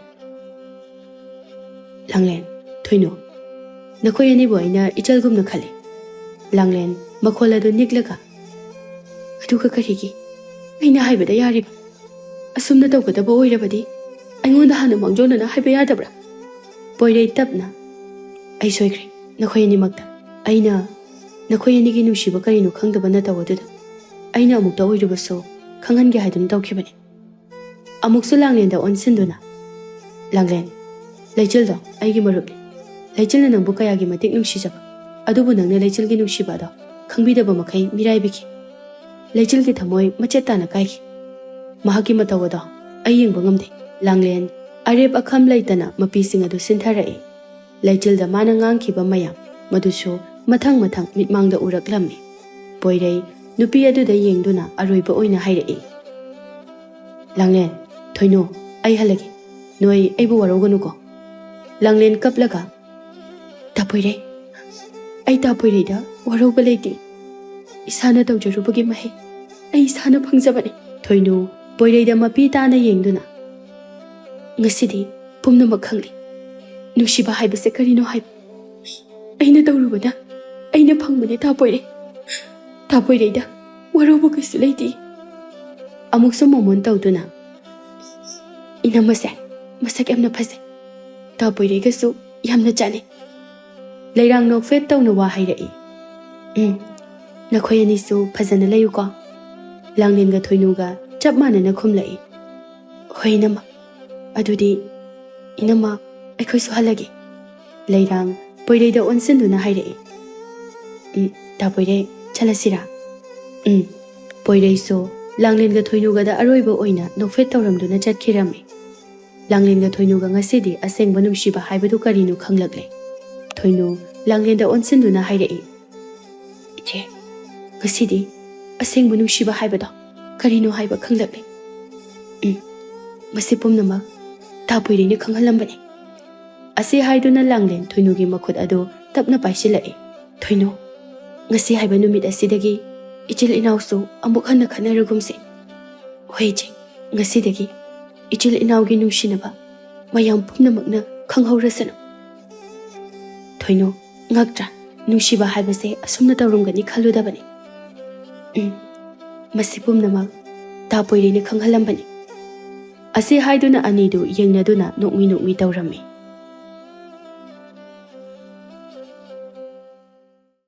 ꯂꯥꯡꯂꯦꯟ, ꯊꯣꯏꯅꯨ, ꯅꯈꯣꯏ ꯑꯅꯤꯕꯨ ꯑꯩꯅ ꯏꯆꯜꯒꯨꯝꯅ ꯈꯜꯂꯤ꯫ ꯂꯥꯡꯂꯦꯟ, ꯃꯈꯣꯜ ꯑꯗꯨ ꯅꯤꯛꯂꯒ, ꯑꯗꯨꯒ ꯀꯔꯤꯒꯤ? ꯑꯩꯅ ꯍꯥꯏꯕꯗ ꯌꯥꯔꯤꯕ? ꯑꯁꯨꯝꯅ ꯇꯧꯒꯗꯕ ꯑꯣꯏꯔꯕꯗꯤ ꯑꯩꯉꯣꯟꯗ ꯍꯥꯟꯅ ꯃꯥꯡꯖꯧꯅꯅ ꯍꯥꯏꯕ ꯌꯥꯗꯕ꯭ꯔꯥ? ꯄꯣꯏꯔꯩ, ꯇꯞꯅ, ꯑꯩ ꯁꯣꯏꯈ꯭ꯔꯦ ꯅꯈꯣꯏ ꯑꯅꯤꯃꯛꯇ꯫ ꯑꯩꯅ ꯅꯈꯣꯏ ꯑꯅꯤꯒꯤ ꯅꯨꯡꯁꯤꯕ ꯀꯔꯤꯅꯣ ꯈꯪꯗꯕ ꯅꯇꯧ ꯑꯗꯨꯗ ꯑꯩꯅ ꯑꯃꯨꯛꯇ ꯑꯣꯏꯔꯕꯁꯨ ꯈꯪꯍꯟꯒꯦ ꯍꯥꯏꯗꯨꯅ ꯇꯧꯈꯤꯕꯅꯤ꯫ ꯑꯃꯨꯛꯁꯨ ꯂꯥꯡꯂꯦꯟꯗ ꯑꯣꯟꯁꯤꯟꯗꯨꯅ, "ꯂꯥꯡꯂꯦꯟ, ꯂꯩꯆꯤꯜꯗꯣ ꯑꯩꯒꯤ ꯃꯔꯨꯞꯅꯤ꯫ ꯂꯩꯆꯤꯜꯅ ꯅꯪꯕꯨ ꯀꯌꯥꯒꯤ ꯃꯇꯤꯛ ꯅꯨꯡꯁꯤꯖꯕ, ꯑꯗꯨꯕꯨ ꯅꯪꯅ ꯂꯩꯆꯤꯜꯒꯤ ꯅꯨꯡꯁꯤꯕ ꯑꯗꯣ ꯈꯪꯕꯤꯗꯕ ꯃꯈꯩ ꯃꯤꯔꯥꯏꯕꯤꯈꯤ꯫ ꯂꯩꯆꯤꯜꯒꯤ ꯊꯃꯣꯏ ꯃꯆꯦꯠ ꯇꯥꯅ ꯀꯥꯏꯈꯤ꯫ ꯃꯍꯥꯛꯀꯤ ꯃꯇꯧ ꯑꯗꯣ ꯑꯩ ꯌꯦꯡꯕ ꯉꯝꯗꯦ꯫" ꯂꯥꯡꯂꯦꯟ ꯑꯔꯦꯞ ꯑꯈꯝ ꯂꯩꯇꯅ ꯃꯄꯤꯁꯤꯡ ꯑꯗꯨ ꯁꯤꯟꯊꯔꯛꯏ꯫ ꯂꯩꯆꯤꯜꯗ ꯃꯥꯅ ꯉꯥꯡꯈꯤꯕ ꯃꯌꯥꯝ ꯃꯗꯨꯁꯨ ꯃꯊꯪ ꯃꯊꯪ ꯃꯤꯠꯃꯥꯡꯗ ꯎꯔꯛꯂꯝꯃꯤ꯫ ꯄꯣꯏꯔꯩ ꯅꯨꯄꯤ ꯑꯗꯨꯗ ꯌꯦꯡꯗꯨꯅ ꯑꯔꯣꯏꯕ ꯑꯣꯏꯅ ꯍꯥꯏꯔꯛꯏ, "ꯂꯥꯡꯂꯦꯟ, ꯊꯣꯏꯅꯨ, ꯑꯩ ꯍꯜꯂꯒꯦ꯫ ꯅꯣꯏ ꯑꯩꯕꯨ ꯋꯥꯔꯧꯒꯅꯨꯀꯣ꯫" ꯂꯥꯡꯂꯦꯟ ꯀꯞꯂꯒ, "ꯇꯥ ꯄꯣꯏꯔꯩ, ꯑꯩ ꯇꯥ ꯄꯣꯏꯔꯩꯗ ꯋꯥꯔꯧꯕ ꯂꯩꯇꯦ꯫ ꯏꯁꯥꯅ ꯇꯧꯖꯔꯨꯕꯒꯤ ꯃꯍꯩ ꯑꯩ ꯏꯁꯥꯅ ꯐꯪꯖꯕꯅꯤ꯫" ꯊꯣꯏꯅꯨ ꯄꯣꯏꯔꯩꯗ ꯃꯄꯤ ꯇꯥꯅ ꯌꯦꯡꯗꯨꯅ, "ꯉꯁꯤꯗꯤ ꯄꯨꯝꯅꯃꯛ ꯈꯪꯂꯦ꯫ ꯅꯨꯡꯁꯤꯕ ꯍꯥꯏꯕꯁꯦ ꯀꯔꯤꯅꯣ ꯍꯥꯏꯕ ꯑꯩꯅ ꯇꯧꯔꯨꯕꯅ ꯑꯩꯅ ꯐꯪꯕꯅꯦ, ꯇꯥ ꯄꯣꯏꯔꯩ꯫ ꯇꯥ ꯄꯣꯏꯔꯩꯗ ꯋꯥꯔꯧꯕ ꯀꯩꯁꯨ ꯂꯩꯇꯦ꯫" ꯑꯃꯨꯛꯁꯨ ꯃꯣꯃꯣꯟ ꯇꯧꯗꯨꯅ, "ꯏꯅꯝꯃꯁꯦ ꯃꯁꯛ ꯌꯥꯝꯅ ꯐꯖꯩ꯫ ꯇꯥ ꯄꯣꯏꯔꯩꯒꯁꯨ ꯌꯥꯝꯅ ꯆꯥꯟꯅꯩ꯫" ꯂꯩꯔꯥꯡ ꯅꯣꯛꯐꯦꯠ ꯇꯧꯅ ꯋꯥ ꯍꯥꯏꯔꯛꯏ꯫ "ꯎꯝ, ꯅꯈꯣꯏ ꯑꯅꯤꯁꯨ ꯐꯖꯅ ꯂꯩꯌꯨꯀꯣ꯫" ꯂꯥꯡꯂꯦꯟꯒ ꯊꯣꯏꯅꯨꯒ ꯆꯞ ꯃꯥꯟꯅꯅ ꯈꯨꯝꯂꯛꯏ꯫ "ꯍꯣꯏ ꯏꯅꯝꯃ, ꯑꯗꯨꯗꯤ ꯏꯅꯝꯃ, ꯑꯩꯈꯣꯏꯁꯨ ꯍꯜꯂꯒꯦ꯫" ꯂꯩꯔꯥꯡ ꯄꯣꯏꯔꯩꯗ ꯑꯣꯟꯁꯤꯟꯗꯨꯅ ꯍꯥꯏꯔꯛꯏ꯫ "ꯎꯝ, ꯇꯥ ꯄꯣꯏꯔꯩ, ꯆꯠꯂꯁꯤꯔꯥ?" "ꯎꯝ꯫" ꯄꯣꯏꯔꯩꯁꯨ ꯂꯥꯡꯂꯦꯟꯒ ꯊꯣꯏꯅꯨꯒꯗ ꯑꯔꯣꯏꯕ ꯑꯣꯏꯅ ꯅꯣꯛꯐꯦꯠ ꯇꯧꯔꯝꯗꯨꯅ ꯆꯠꯈꯤꯔꯝꯃꯤ꯫ ꯂꯥꯡꯂꯦꯟꯒ ꯊꯣꯏꯅꯨꯒ ꯉꯁꯤꯗꯤ ꯑꯁꯦꯡꯕ ꯅꯨꯡꯁꯤꯕ ꯍꯥꯏꯕꯗꯨ ꯀꯔꯤꯅꯣ ꯈꯪꯂꯛꯂꯦ꯫ ꯊꯣꯏꯅꯨ ꯂꯥꯡꯂꯦꯟꯗ ꯑꯣꯟꯁꯤꯟꯗꯨꯅ ꯍꯥꯏꯔꯛꯏ, "ꯏꯆꯦ, ꯉꯁꯤꯗꯤ ꯑꯁꯦꯡꯕ ꯅꯨꯡꯁꯤꯕ ꯍꯥꯏꯕꯗꯣ ꯀꯔꯤꯅꯣ ꯍꯥꯏꯕ ꯈꯪꯂꯛꯂꯦ꯫" "ꯎꯝ, ꯃꯁꯤ ꯄꯨꯝꯅꯃꯛ ꯇꯥ ꯄꯣꯏꯔꯩꯅ ꯈꯪꯍꯜꯂꯝꯕꯅꯤ꯫" ꯑꯁꯤ ꯍꯥꯏꯗꯨꯅ ꯂꯥꯡꯂꯦꯟ ꯊꯣꯏꯅꯨꯒꯤ ꯃꯈꯨꯠ ꯑꯗꯨ ꯇꯞꯅ ꯄꯥꯏꯁꯤꯜꯂꯛꯏ꯫ "ꯊꯣꯏꯅꯨ, ꯉꯁꯤ ꯍꯥꯏꯕ ꯅꯨꯃꯤꯠ ꯑꯁꯤꯗꯒꯤ ꯏꯆꯤꯜ ꯏꯅꯥꯎꯁꯨ ꯑꯃꯨꯛ ꯍꯟꯅ ꯈꯠꯅꯔꯒꯨꯝꯁꯤ꯫ ꯍꯣꯏ ꯏꯆꯦ, ꯉꯁꯤꯗꯒꯤ ꯏꯆꯤꯜ ꯏꯅꯥꯎꯒꯤ ꯅꯨꯡꯁꯤꯅꯕ ꯃꯌꯥꯝ ꯄꯨꯝꯅꯃꯛꯅ ꯈꯪꯍꯧꯔꯁꯅꯨ꯫ ꯊꯣꯏꯅꯨ, ꯉꯛꯇ꯭ꯔꯥ? ꯅꯨꯡꯁꯤꯕ ꯍꯥꯏꯕꯁꯦ ꯑꯁꯨꯝꯅ ꯇꯧꯔꯝꯒꯅꯤ ꯈꯜꯂꯨꯗꯕꯅꯤ꯫ ꯎꯝ, ꯃꯁꯤ ꯄꯨꯝꯅꯃꯛ ꯇꯥ ꯄꯣꯏꯔꯩꯅ ꯈꯪꯍꯜꯂꯝꯕꯅꯤ꯫ ꯑꯁꯤ ꯍꯥꯏꯗꯨꯅ ꯑꯅꯤꯗꯨ ꯌꯦꯡꯅꯗꯨꯅ ꯅꯣꯛꯃꯤ ꯅꯣꯛꯃꯤ ꯇꯧꯔꯝꯃꯤ꯫